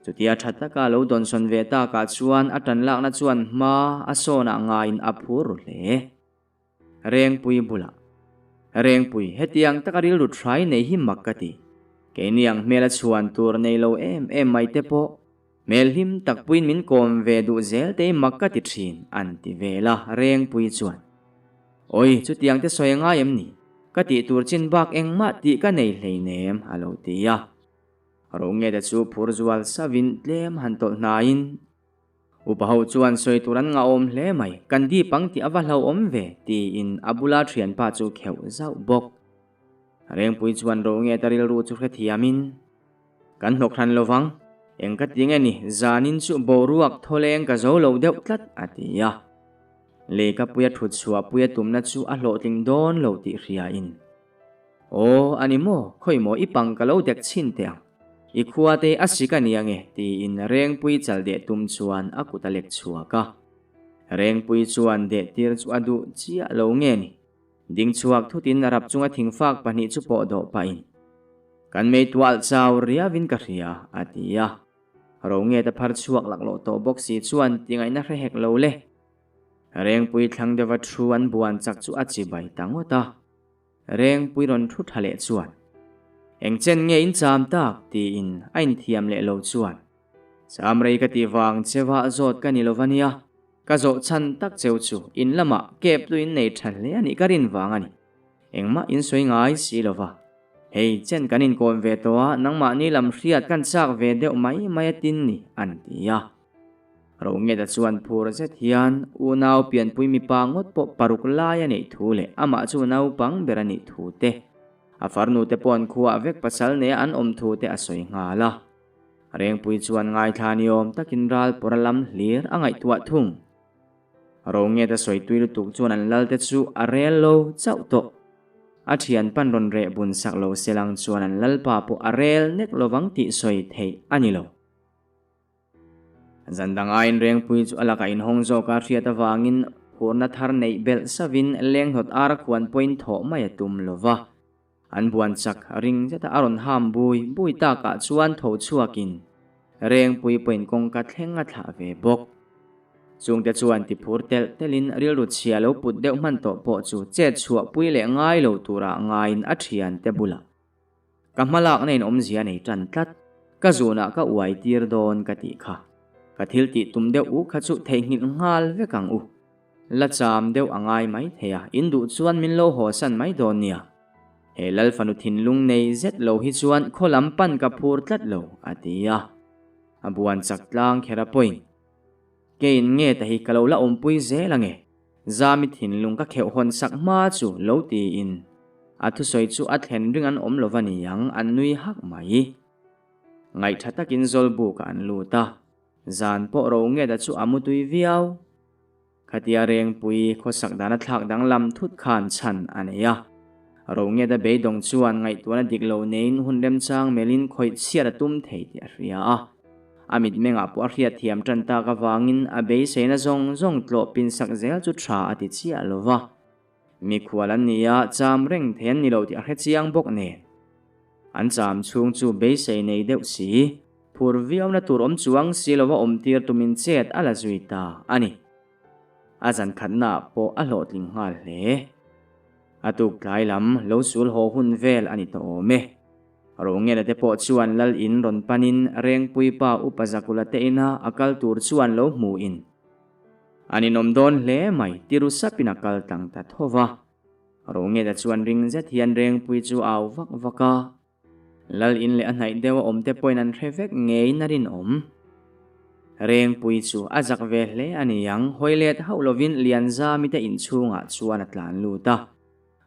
Chutia ṭha taka lo dawnsawn ve takah chuan a ṭan lakna chuan hma a sawnah ngaiin a phur ru hle. Rengpui bulah, Rengpui, hetiang taka rilru hrai nei hi mak ka ti. Keini ang hmel a chhuan tur nei lo em em mai te pawh Hmel hlim tak puiin min kawm ve duh zel te hi mak ka ti thin, an ti vel a, Rengpui chuan. Awi, chutiang te sawi a ngai em ni? Ka tih tur chin bak engmah tih ka nei hleinem, a lo ti a. Rongete chu phur zual savin tlem han tawlh hnaiin, Upa ho chuan sawi tur an ngahawm hle mai, kan dip ang tih a va hlauhawm ve, tiin a bula thianpa chu kheuh zauh bawk. Rengpui chuan Rongeta rilru chu hrethiamin, Kan hnawk hran lo vang. Eng ka ti nge ni, zanin chu boruak thawleng ka zo lo deuh tlat, a ti a. Leikapuia thut chhuahpuia tumna chu a hlawhtling dawn lo tih hriain, Aw, a ni maw, khawi maw i pang ka lo dek chhin teh ang. I khua te a sik a nia nge, tiin Rengpui chal deh tum chuan a kut a lek chhuak a. Rengpui chuan deh tir chu a duh chiah lo nge ni. Ding chhuak thutin a rap chunga thingfak pahnih chu pawh dawh pahin, Kan mei tualh chau riavin ka hria, a ti a. Ronget a phar chhuak laklawh tawh bawk si chuan ti ngaihna hre hek lo le. Rengpui thlang deuha thu an buan chak chu a chibai ta ngawt a. Rengpui rawn thu tha leh chuan, Eng chen nge in cham tak? tiin a inthiam leh lo chuan, Cham rei ka tih vang che vah zawt ka ni lo va nia. Ka zawh chhan tak cheu chu in lamah kep tu in nei tha hle a nih ka rin vang a ni. Engmah in sawi ngai si lo va. Hei chen kan inkawm ve tawh a, nangmahni lam hriat kan chak ve deuh mai mai a tin ni, an ti a. Rongeta chuan phur zet hian unau pianpui mipa ngawt pawh paruk lai a neih thu leh amah chu naupang ber a nih thu te, a farnu te pawh an khuaah vek pasal neia an awm thu te a sawi nghal a. Rengpui chuan ngaithla ni awm takin ral pawra lam hlir a ngaihtuah thung. Rongeta sawi tui lutuk chuan an lal te chu a rel lo chauh tawh. A thian pan rawn reh bun sak lo selang chuan an lalpa pawh a rel nek lovang tih sawi theih a ni lo. Zan dang aiin Rengpui chu a lakah inhawng zawk a hriat avangin phurna thar neih belh savin lenghnawt ar a khuan pawhin thawh mai a tum lova. An buan chak ring zeta a rawn ham bui bui takah chuan tho chhuakin Rengpui pawhin kawngka thleng a thlah ve bawk. Chungte chuan ti phur telh telhin rilru chhia lo put deuh hman tawh pawh chu chet chhuah pui leh ngai lo turah ngaiin a thiante bulah ka hma lakna in awmzia nei tan tlat, ka zunah ka uai tir dawn ka tih kha. Ka thil tih tum deuh u kha chu theihnghilh nghal vek ang u. La cham deuh a ngai mai thei a, in duh chuan min lo haw san mai dawn nia. He lal fanu thinlung nei zet lo hi chuan khaw lam pan ka phur tlat lo, a ti a. A buan chak tlang kher a pawhin, Keiin nge ta hi ka lo la awmpui zel ange, Zami thinlung ka kheuh hawn sak hma chu lo tiin. A thusawi chu a thlen ring an awm lo va ni ang, an nui hak mai. Ngaihtha takin Zawlbukah an lut a, zan pawh Rongeta chu a mutui viau. Khatia Rengpui khawsak dana thlak danglam thut khan chhan a nei a. Rongeta beidawng chuan ngaihtuahna dik lo neiin hun remchang melhin khawih chhiat a tum thei tih a hria a. A mitmengah pawh a hriatthiam tan tak avangin a beiseina zawng zawng tlawh pinsak zel chu tha a ti chiah lo va. Mikhual an ni a, cham reng thei an ni lo tih a hre chiang bawk nen. An cham chhung chu beisei nei deuh si, phur viauna tur awm chuang si lova awm tir tumin chet a la zui ta a ni. A zan khatnaah pawh a hlawhtling nghal hle. A tuk tlai lam lo sul haw hun vel a ni tawh awm e. Rongela te pawh chuan Lal in rawn panin Rengpui pa Upa Zakula te ina a kal tur chuan lo hmuin, An inawm dawn hle mai, ti ru sapin a kal tlang ta tho va. Rongeta chuan ring zet hian Rengpui chu a au vak vak a. Lal in leh a hnaih deuh a awm te pawhin an hre vek ngeiin a rinawm. Rengpui chu a zak ve hle a ni ang, hawi let hauh lovin Lianzami te inchhungah chuan a tlan lut a.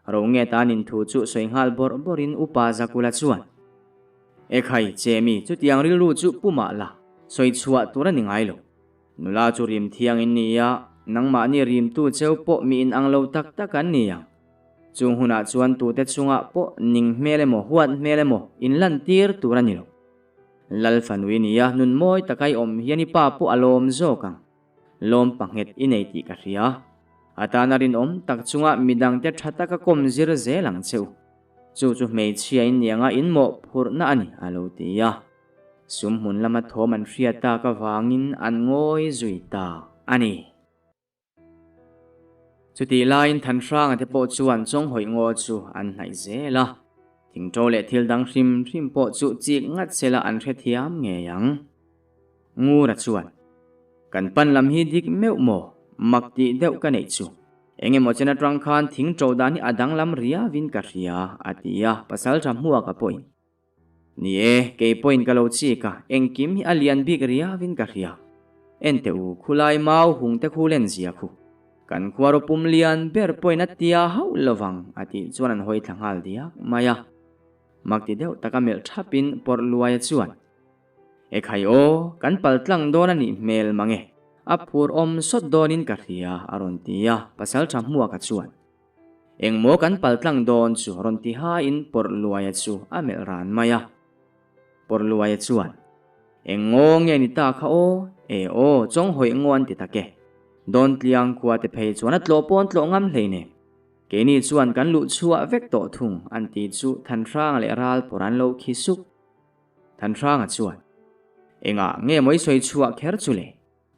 Rongeta an inthu chu sawi nghal bawrh bawrhin Upa Zakula chuan, Ekhai, Chemi, chutiang rilru chu pu mah la, sawi chhuah tur a ni ngai lo. Nula chu rim thiang in ni a, nangmahni rimtu cheu pawh mi inang lo tak tak an ni ang. Chung hunah chuan tute chungah pawh ning hmel emaw huat hmel emaw inlantir tur a ni lo. Lal fanu i ni a, nun mawi taka i awm hian i pa pawh a lawm zawk ang. Lawm panghet i nei tih ka hria. A tana rinawm tak chunga midangte tha taka kawm zir zel ang che u. Chu chu hmeichhia in ni anga in mawhphurhna a ni, a lo ti a. Sum hmun lama thawm an hriat tak avangin an ngawi zui ta a ni. Chutih laiin Thanhranga te pawh chuan Chawnghawih ngaw chu an hnaih zel a, thingṭo leh thil dang hrim hrim pawh chu chik ngat sela an hrethiam ngei ang. Ngura chuan, Kan pan lam hi dik meuh maw? Mak tih deuh ka neih chu. Eng emaw chen atang khan thingṭo dan hi a danglam riavin ka hria, a ti a, pasalṭha hmuaka pawhin. Ni e, kei pawhin ka lo chik a, engkim hi a lian bik riavin ka hria. Enteh u, khulai mau hung te khu len zia khu. Kan khua rawpum lian ber pawhin a tia hauh lovang, a tih chuan an hawi thla nghal diak mai a. Makti deuh taka melh thapin pawrh luaia chuan, Ekhai aw, kan pal tlang dawn a nih hmel mang e, a phur awm sawt dawnin ka hria, a rawn ti a, pasaltha hmuaka chuan. Engmaw kan pal tlang dawn chu rawn ti hain Pawrhluaia chu a melh ran mai a. Pawrhluaia chuan, Eng ngaw nge ni ta kha aw? E aw, Chawnghawih ngaw an ti tak e. Dawntliang khua te phei chuan a tlawh pawn tlawh ngam hlei nen. Keini chuan kan luh chhuah vek tawh thung an ti chu Thanhranga leh Ralpawr an lo khi suk. Thanhranga chuan, Engah nge maw i sawi chhuah kher chu le?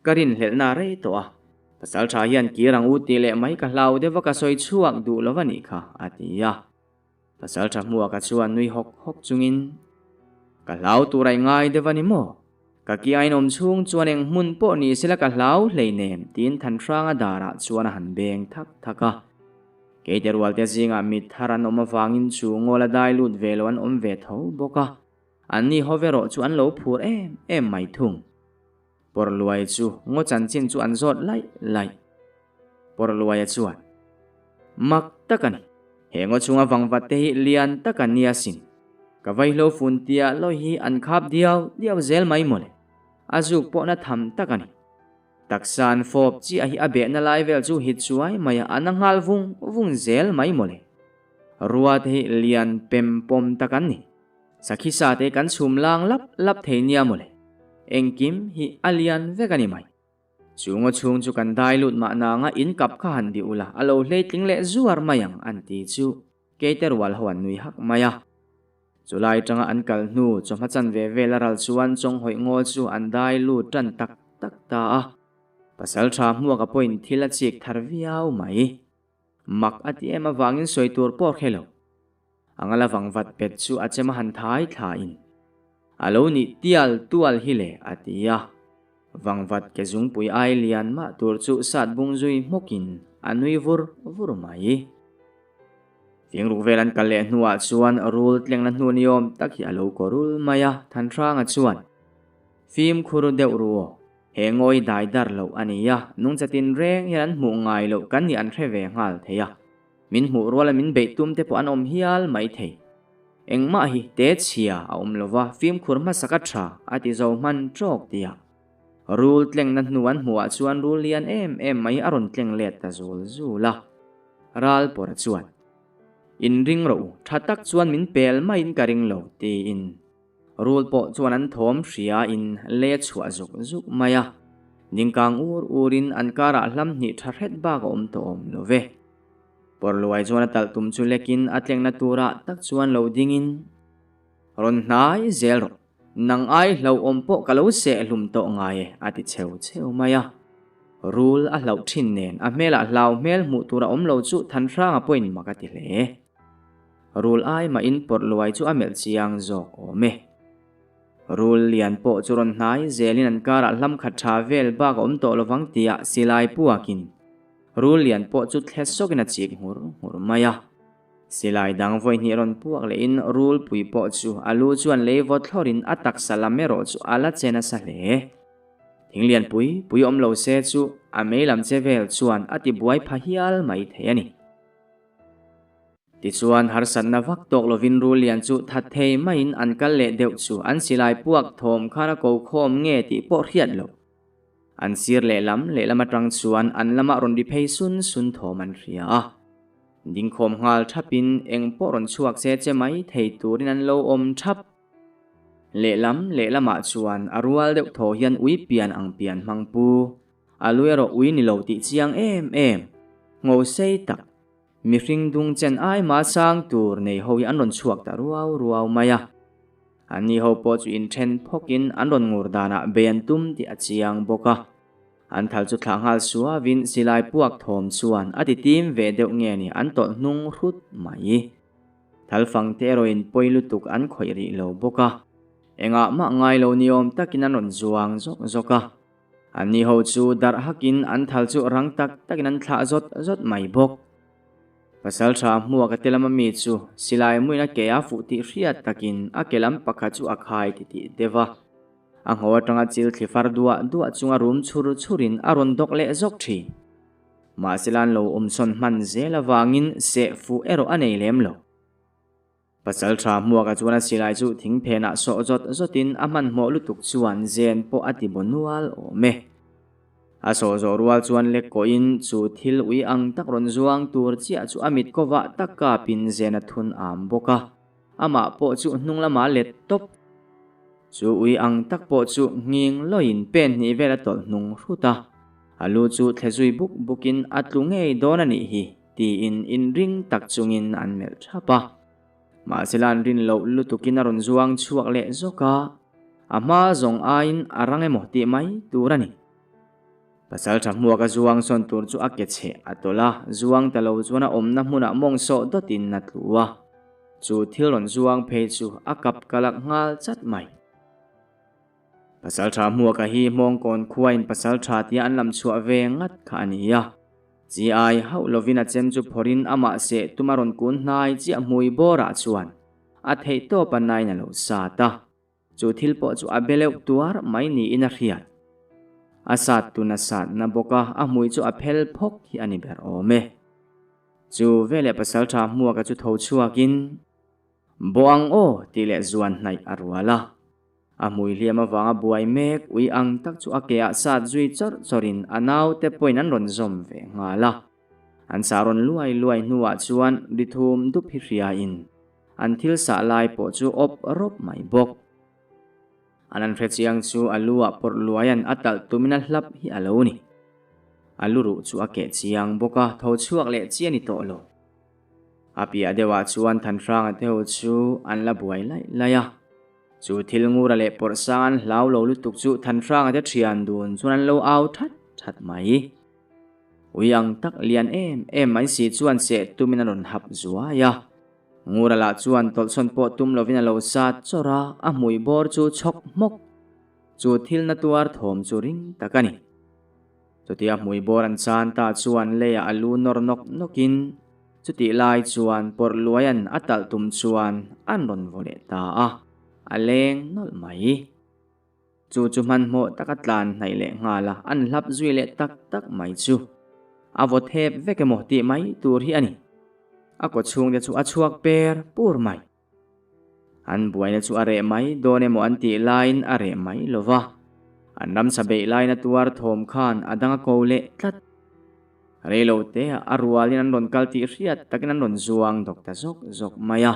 Ka rinhlelhna a rei tawh a, pasalṭha hian kir ang u tih leh mai ka hlau deuh a ka sawi chhuak duh lo a nih kha, a ti a. Pasalṭha hmuaka chuan nui hawk hawk chungin, Ka hlau tur a i ngai deuh a ni maw? Ka ki a inawm chhung chuan eng hmun pawh ni sela ka hlau hleinem, tiin Thanhranga darah chuan a han beng thak thak a. Keite rualte zingah mit thar an awm avangin chu ngawl a dai lut ve lo an awm ve tho bawk a, anni ho ve rawh chu an lo phur em em mai thung. Pawrhluai chu ngaw chanchin chu an zawt laih laih. Pawrhluaia chuan, Mak tak a ni. He ngaw chhunga vangvat te hi lian tak an ni asin. Ka vaihlo fun tia lawi hi an khap diau diau zel mai mawle. A zuk pawhna tham tak a ni. Taksa an fawp chiah hi a behna lai vel chu hit chuai mai a, a na nghal vung vung zel mai mawle. Rua te hi lian pem pawm tak an ni. Sakhi sa te kan chhum lang lap lap thei nia mawle. Engkim hi a lian vek a ni mai. Chu ngaw chhung chu kan dai lut mah nanga in kap kha han dih ula a lo hleitling leh zuar mai ang an ti chu Keite rual ho an nui hak mai a. Chulai tanga an kal hnu chawhma chan ve vel a ral chuan Chawnghawih ngaw chu an dai lut tan tak tak ta a. Pasaltha hmuaka pawhin thil a chik thar viau mai. Mak a ti em avangin sawi tur pawh hre lo. A ngala vangvat pet chu a chem a han thai thlain, A lo nih tial tual hi le, a ti a. Vangvat ke zungpui ai lian mah tur chu sat bung zui hmawkin a nui vur vur mai. Fingruk vel an kal leh hnuah chuan rul tlengna hnu ni awm tak hi a lo kaw rul mai a, Thanhranga chuan, Fimkhur deuh ru aw. He ngawi dai dar loh a ni a, nungcha tinreng hian an hmuh ngai loh kan nih an hre ve nghal thei a. Min hmuh ruala min beih tum te pawh an awm hial mai thei. Engmah hi te chhia a awm lova fimkhur hmasa ka tha a ti zo hman tawk tia. Rul tlengna hnu an hmuhah chuan rul lian em em mai a rawn tleng let ta zul zul a. Ral pawra chuan, Inring rawh u, tha tak chuan min pel maiin ka ring lo, tiin. Rul pawh chuan an thawm hria in lei a chhuah zuk zuk mai a, dingkang ur ur in an karah hlam hnih tha hret bak a awm tawh awm lo ve. Pawrluai chuan a talh tum chu lek in a tlengna turah tak chuan lo ding in, Rawn hnai zel rawh, nang ai hlauhawm pawh ka lo seh hlum tawh ngai e a ti cheu cheu mai a. Rul a hlauh thin nen a hmelah hlau hmel hmuh tur a awm lo chu Thanhranga pawhin mak a ti hle. Rul ai mahin pawrh luai chu a melh chiang zawk awm e. Rul lian pawh chu rawn hnai zelin an karah hlam khat tha vel bak a awm tawh lovang tia silai puakin rul lian pawh chu thle sawkin a chik nghur nghur mai a. Silai dang vawi hnih rawn puak lehin rul pui pawh chu a lu chuan lei vawt thlawrin a taksa lam erawh chu a la che nasa hle. Thing lian pui pui awm lo se chu a mei lam che vel chuan a ti buai pha hial mai thei a ni. Tichuan, harsatna vak tawk lovin Rulian chu that thei maiin an kal leh deuh chu an silai puak thawm khan a ko khawm nge tih pawh hriat loh. An sir lehlam lehlam atang chuan an lamah rawn ri phei sun sun thawm an hria a. Dingkhawm nghal thapin eng pawh rawn chhuak che che mai thei turin an lo awm thap. Lehlam lehlamah chuan a rual deuh thaw hian ui pian ang pian hmang pu. A lu erawh ui ni lo tih chiang em em. Ngo sei tak. Mihring dung chen ai mah sang tur nei ho hi an rawn chhuak ta ruau ruau mai a. An ni ho pawh chu inthen phawkin an rawn ngur danah bei an tum tih a chiang bawk a. An thal chu thlah nghal suavin silai puak thawm chuan a ti tim ve deuh nge ni an tawlh hnung hrut mai. Thal fang te erawhin pawi lutuk an khawih rih lo bawk a. Engah mah ngai lo ni awm takin an rawn zuang zawk zawk a. Anni ho chu darh hakin an thal chu rang tak takin an thlah zawt zawt mai bawk. Pasalṭha hmuak a te lama mi chu silai muin a ke a fuh tih hriat takin a ke lam pakhat chu a khai titih deuh a. A ngho atanga chil thli far duah duah chunga rum chhur chhurin a rawn dawk leh zawk ṭhin. Mahsela an lo awmsawn hman zel avangin seh fuh erawh a nei lem lo. Pasalṭha hmuaka chuan a silai chu thing phenah sawh zawt zawtin a hmanhmawh lutuk chuan zen pawh a ti baw nual awm e. A sawh zawh rual chuan lek kawhin chu thil ui ang tak rawn zuang tur chiah chu a mit kawvah tak kapin zen a thun am bawk a, amah pawh chu hnung lamah let tawp. Chu ui ang tak pawh chu nghing lawiin pen hnih vel a tawlh hnung hrut a, a lu chu thle zui buk bukin a tlu ngei dawn a nih hi. Tiin inring tak chungin an melh thap a. Mahsela an rin loh lutukin a rawn zuang chhuak leh zawk a, a hma zawng aiin a rang emaw tih mai tur a ni. Pasalṭha hmuaka zuang sawn tur chu a ke cheh a tawlh a, zuang ta lo chuan a awmna hmunah mawng sawh dawtin a tlu a. Chu thil rawn zuang phei chu a kap kalak nghal chat mai. Pasalṭha hmuaka hi Hmawngkawn khuain pasalṭha tia an lam chhuah ve ngat kha a ni a. Chi ai hauh lovin a chem chu phawrhin amah seh tum a rawn kun hnai chiah hmui bawrah chuan a theih tawp a nain a lo sat a. Chu thil pawh chu a beleuh tuar mai niin a hriat. A sat tun a sat na bawk a, a hmui chu a phel phawk hi a ni ber awm e. Chu veleh pasalṭha hmuaka chu tho chhuakin, Bawh ang aw tih leh zuan hnaih a rual a. A hmui hliam avanga buai mek ui ang tak chu a ke ah sat zui chawrh chawrhin a naute pawhin an rawn zawm ve nghal a. An sah rawn luai luai hnuah chuan ri thum dup hi hriain an thil sah lai pawh chu awp rawp mai bawk. An an hre chiang chu a lu ah pawrh luaian a talh tumin a hlap hi a lo ni. A lu ruh chu a keh chiang bawk a, tho chhuak leh chi a ni tawh lo. A piah deuhah chuan Thanhranga te ho chu an la buai laih laih a. Chu thil ngura leh pawrh sang an hlau lo lutuk chu Thanhranga te thian dun chuan an lo au that that mai. Ui ang tak lian em em mai si chuan seh tumin a rawn hap zuai a. Ngura lah chuan tawlhsawn pawh tum lovin a lo sat chawrh a, a hmui bawr chu chhawk hmawk. Chu thil na tuar thawm chu ring tak a ni. Chutia hmui bawr an chan ta chuan leiah a lu nawr nawk nawkin chutih lai chuan pawrh luaian a talh tum chuan an rawn vaw leh ta a, a leng nawlh mai. Chu chu hmanhmawh taka tlan hnaih leh nghal a, an hlap zui leh tak tak mai chu a vaw thep vek emaw tih mai tur hi a ni. A kawchhung te chu a chhuak per pur mai. An buaina chu a reh mai dawn emaw an tih laiin a reh mai lo va, an ramsa beih laina tuar thawm khan a dang a ko leh tlat. Rei lo teah a rualin an rawn kal tih hriat takin an rawn zuang dawk ta zawk zawk mai a.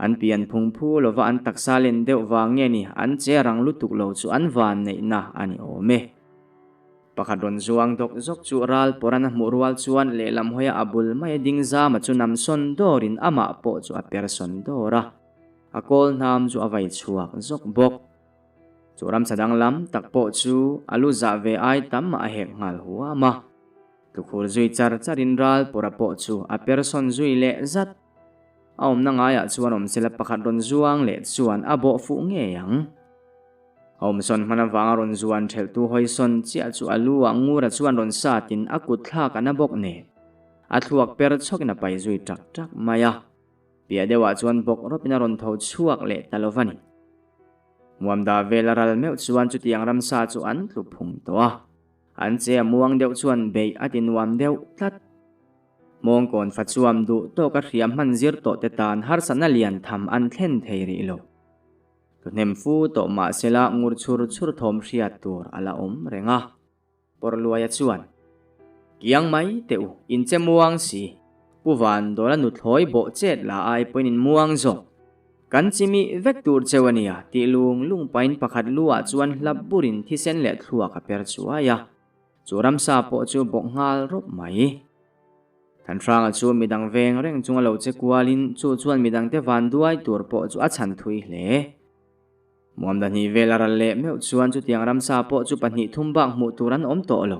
An pian phung phu lova an taksa len deuh vang nge ni an che rang lutuk lo chu an van neihna a ni awm e. Pakhat rawn zuang dawk zawk chu ral pawran a hmuh rual chuan lehlam hawia a bul mai a ding zama chu nam sawn dawrin amah pawh chu a per sawn dawr a, a kawl hnam chu a vai chhuak zawk bawk. Chu ramsa danglam tak pawh chu a lu zah ve ai tam a hek nghal huam a, tlukhur zui char charin ral pawra pawh chu a per sawn zui leh zat. A awmna ngaiah chuan awmsela pakhat rawn zuang leh chuan a bawh fuh ngei ang. A awmsawn hman avanga rawn zuan thelhtu hawisawn chiah chu a lu ah Ngura chuan rawn satin a kut thlak a na bawk nen a thluak per chhawkin a pai zui tak tak mai a. Piah deuhah chuan bawk rawpin a rawn tho chhuak leh ta lo va ni. Muamda vel a ral meuh chuan chutiang ramsa chu an tlu phung tawh a. An che a muang deuh chuan beih a ti nuam deuh tlat. Mawngkawn fa chuam duh tawk a hriam hman zir tawh te tan harsatna lian tham an thlen thei rih lo. Hnem fu tawh mahsela ngur chhur chhur thawm hriat tur a la awm reng a. Pawrluaia chuan, Kiang mai teh u, in che muang si. Pu Van Dawla nuthlawi bawh chet la ai pawhin in muang zawk. Kan chimih vek tur cheu a nia, tih lung lung pain pakhat lu ah chuan hlap burin thisen leh thluak a per chuai a. Chu ramsa pawh chu bawk nghal rawp mai. Thanhranga chu midang veng reng chunga lo che kualin chu chuan midangte van duai tur pawh chu a chhan thui hle. Muamda hnih vel a ral leh meuh chuan chutiang ramsa pawh chu pahnih thum bak hmuh tur an awm tawh lo.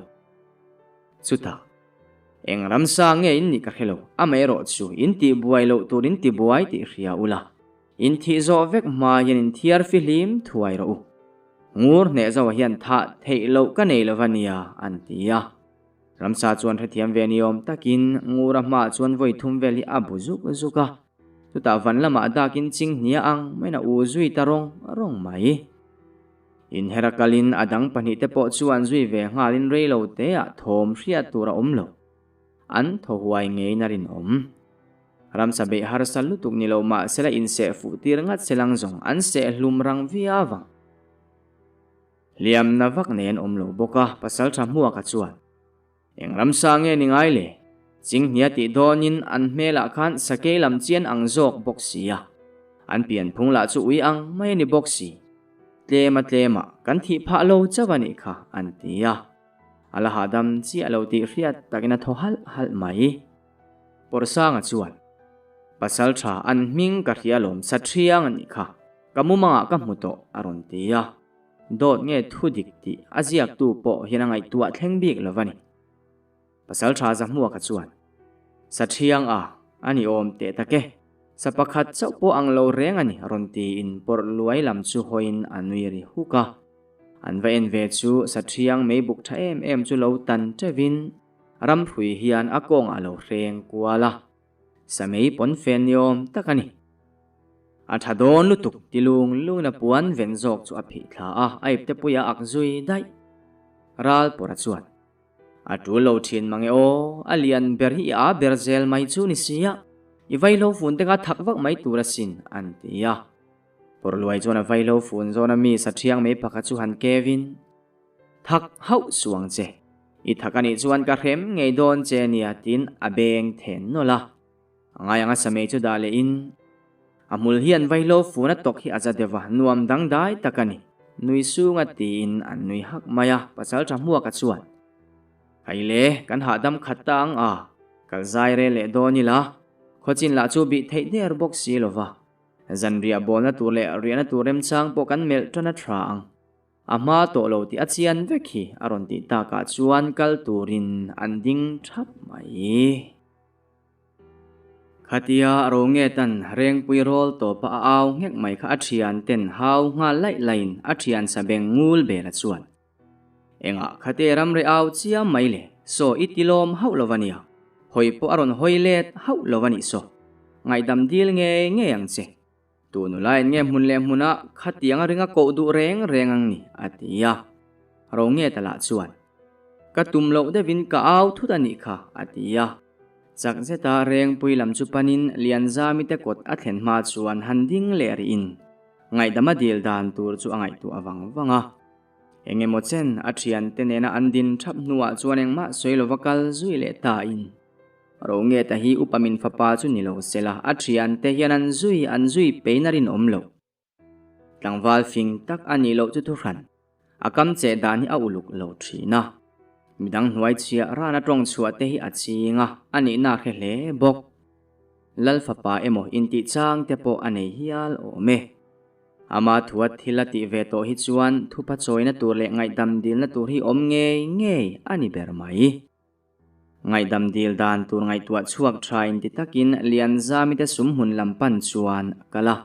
Chutah, Eng ramsa nge in nih ka hre lo, amaherawh chu in tih buai loh tur in ti buai tih hria ula, in thih zawh vek hma hian in thiar fihlim thuai rawh u. Ngur hneh zoa hian thah theih loh ka nei lo va nia, an ti a. Ramsa chuan hrethiam ve ni awm takin Ngura hmaah chuan vawi thum vel hi a bu zuk zuk a, chutah van lamah dakin ching hnia ang maiin a u zui ta rawng rawng mai. Inher a kalin a dang pahnihte pawh chuan zui ve nghalin rei lo teah thawm hriat tur a awm lo. An thaw huai ngeiin a rinawm. Ramsa beih harsa lutuk ni lo mahsela inseh fuh tir ngat selang zawng an seh hlum rang viau ang. Hliamna vak nei an awm lo bawk a, Pasalṭha Hmuaka chuan, Eng ramsa nge ni ngai le? Chinghnia tih dawnin an hmelah khan sakei lam chian ang zawk bawk si a, an pianphung lah chu ui ang mai a ni bawk si. Tlema tlemah kan thih phah lo chauh a nih kha, an ti a. A la hahdam chiah lo tih hriat takin a thaw halh halh mai. Pawrsanga chuan, Pasalṭha an hming ka hria lawm sa ṭhiang a nih kha, ka mumangah ka hmu tawh, a rawn ti a. Dawt nge thu dik tih a ziaktu pawh hian a ngaihtuah thleng bik lo va ni. Pasalṭha Zahmuaka chuan, Sa ṭhiang a, a ni awm teh tak e. Sa pakhat chauh pawh ang lo reng a ni, rawn tiin pawrh luai lam chu hawiin a nui ri huk a. An va en ve chu sa ṭhiang meibuk ṭha em em chu lo tan ṭeuhin ramhrui hian a kawngah a lo hreng kual a. Sa mei pawn fen ni awm tak a ni. A tha dawn lutuk ti lung lungin a puan ven zawk chu a phih thla a, a ipte pui a ak zui daih. Ral pawra chuan, A tul lo thin mang e aw, a lian ber hi i a ber zel mai chu ni sia, i vaihlo fun te kha thak vak mai tur asin, an ti a. Pawrluai chuan a vaihlo fun zawn a mi sa thiang mei pakhat chu han kevin, Thak hauh suang che. I thak anih chuan ka hrem ngei dawn che nia tiin a beng then nawlh a. A ngai anga samei chu dah leh in a hmul hian vaihlo fun a tawk hi a za deuh a, nuam dangdai tak a ni. Nui sunga tiin an nui hak mai a, pasal tha hmuaka chuan, Hei le, kan hahdam khat ta ang a, kal zai rel leh dawn ila, khawchin lah chu bih theih der bawk si lo va, zanriah bawlna tur leh riahna tur remchang pawh kan melh tan a tha ang. A hma tawh lo tih a chian vek hi a rawn tih takah chuan kal turin an ding thap mai. Khatia Rongetan Rengpui rawl tawpa a au nghek mai kha a thian ten hau nghal laih laiin a thian sa beng ngul bela chuan, Engah khate ramri au chiam mai le, saw i ti lawm hauh lo va nia, hawi pawh a rawn hawi let hauh lo va nih saw, ngaihdam dil ngei ngei ang che. Tu nula in nge hmun leh hmuna khatiang a ringa koh duh reng reng ang ni? a ti a. Ro nge ta lah chuan, Ka tum loh deuhin ka au thut a nih kha, a ti a. Chak zeta Rengpui lam chu panin Lianzami te kawt a thlen hma chuan han ding leh rihin ngaihdam a dil dan tur chu a ngaihtuah vang vang a. Eng emaw chen a thiante nena an din thap hnuah chuan engmah sawi lova kal zui leh tain Rongeta hi upa min fapa chu ni lo sela a thiante hian an zui an zui pein a rinawm loh. Tlangval fing tak a nih loh chu thuhran a kam cheh dan hi a uluk lo thin a. Midang hnuai chhiah rana tawng chhuah te hi a ching a, a nihna a hre hle bawk. Lal fapa emaw intih chang te pawh a nei hial awm e. Ama thuat thil a tih ve tawh hi chuan thupa chawina tur leh ngaihdam dilna tur hi awm ngei ngei a ni ber mai. Ngaihdam dil dan tur ngaihtuah chhuak tha inti takin Lianzami te sumhmun lam pan chuan a kal a.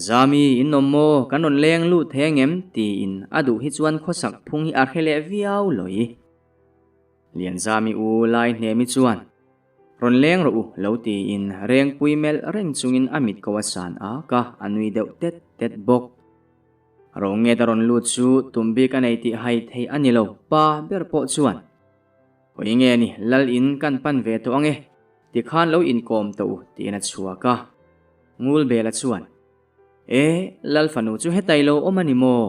Zami, in awm maw? Kan rawn leng lut thei angem? tiin a duh hi chuan khawsak phung hi a hre leh viau lawi. Lianzami u Laihnemi chuan, Rawn leng rawh u, lo tiin Rengpui melh reng chungin a mit ko a san ak a, a nui deuh tet tet bawk. Rongeta rawn lut chu tum bik a nei tih hai thei a ni lo, pa ber pawh chuan, Hawi nge ni, lal in kan pan ve tawh ange, tikhan lo inkawm tawh u, tiin a chhuak a. Ngulbela chuan, E, lal fanu chu hetai lo awm a ni maw?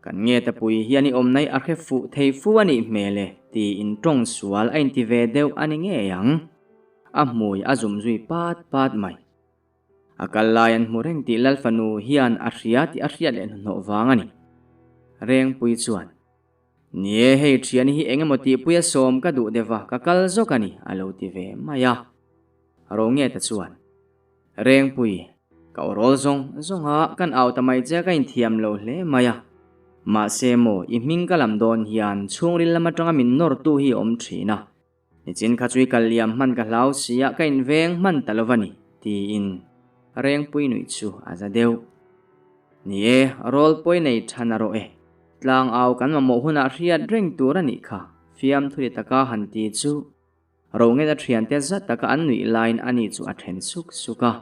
Kan ngeta pui hian i awmna i a hre fuh thei fu a nih hmel e, tiin tawng sual a inti ve deuh a ni ngei ang. A hmui a zum zui pat pat mai. A kal lai an hmu reng tih Lal fanu hian a hria tih a hriat leh hnahnawh vang a ni. Rengpui chuan, Ni e, hei thiani hi eng emaw tihpui a sawm ka duh deuh va, ka kal zawk a ni, a lo ti ve mai a. Rongeta chuan, Rengpui, ka aw rawl zawng zawng a, kan au ta mai che ka inthiam lo hle mai a. Mahse maw, i hming ka lam dawn hian chhungril lam atanga min nawrtu hi a awm thin a. Nichin kha chu i kal liam hman ka hlau si a, ka inveng hman ta lo va ni, tiin Rengpui nuih chu a za deuh. Ni e, rawl pawi nei tha na rawh e, tlang au kan mamawh hunah hriat reng tur a nih kha, fiamthu ti taka han ti chu Rongeta thiante zat taka an nuih laiin ani chu a then suk suk a,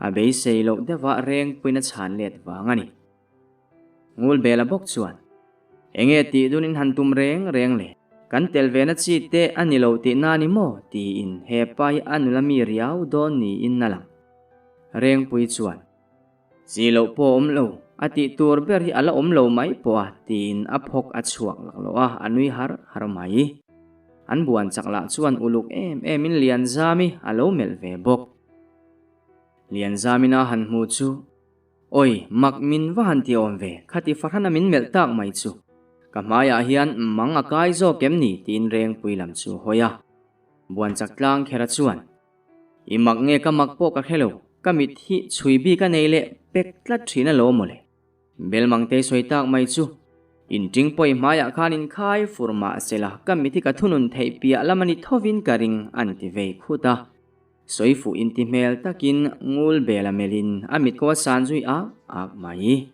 a beisei loh deuhah Rengpuiin a chhan let vang a ni. Ngulbela bawk chuan, Enge tih dunin han tum reng reng le, kan tel ve na chi te a ni lo tih na ni maw? tiin he pa hi a nula mi riau dawn niin a lang. Rengpui chuan, Chi loh pawh a awm lo, a tih tur ber hi a la awm lo mai pawh a, tiin a phawk a chhuak laklawh a, a nui har har mai. An buan chak lah chuan uluk em emin Lianzami a lo melh ve bawk. Lianzamina han hmu chu Awi, mak min va han ti awm ve, khati fahrana min melh tak mai chu. Ka hmaiah hian mang a kai zawk em ni tiin Rengpui lam chu hawi a. Buanchak tlang khera chuan, I mak nge ka mak pawh ka hre lo, ka mit hi chhui bik a nei leh pek tlat thin alawm mawle. Belmangtei sawi tak mai chu, Inṭing pawi hmaiah khan inkhai fur mah sela ka mit hi ka thunun theih piah lam a ni thovin ka ring an ti vei khut a. Sawi fuh inti hmel takin ngul bel a melhin a mit ko a san zui ak ak mai.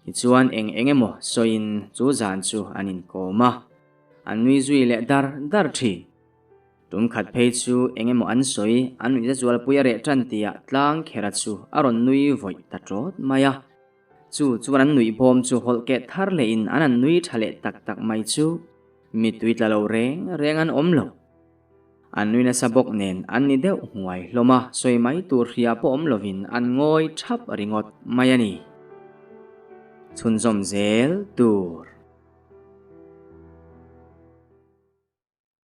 Tichuan eng eng emaw sawiin chu zan chu an inkawm a, an nui zui leh dar dar thin. Tum khat phei chu eng emaw an sawi, an nuihza zualpui a reh tan tihah tlang khera chu a rawn nui vawih ta tawt mai a. Chu chuan an nuih bawm chu hawlh keh thar lehin an han nui tha leh tak tak mai chu mittui tla lo reng reng an awm lo. An nui nasa bawk nen an ni deuh hnuai hlawm a, sawi mai tur hria pawh awm lovin an ngawi thap ringawt mai a ni. Chhunzawm zel tur.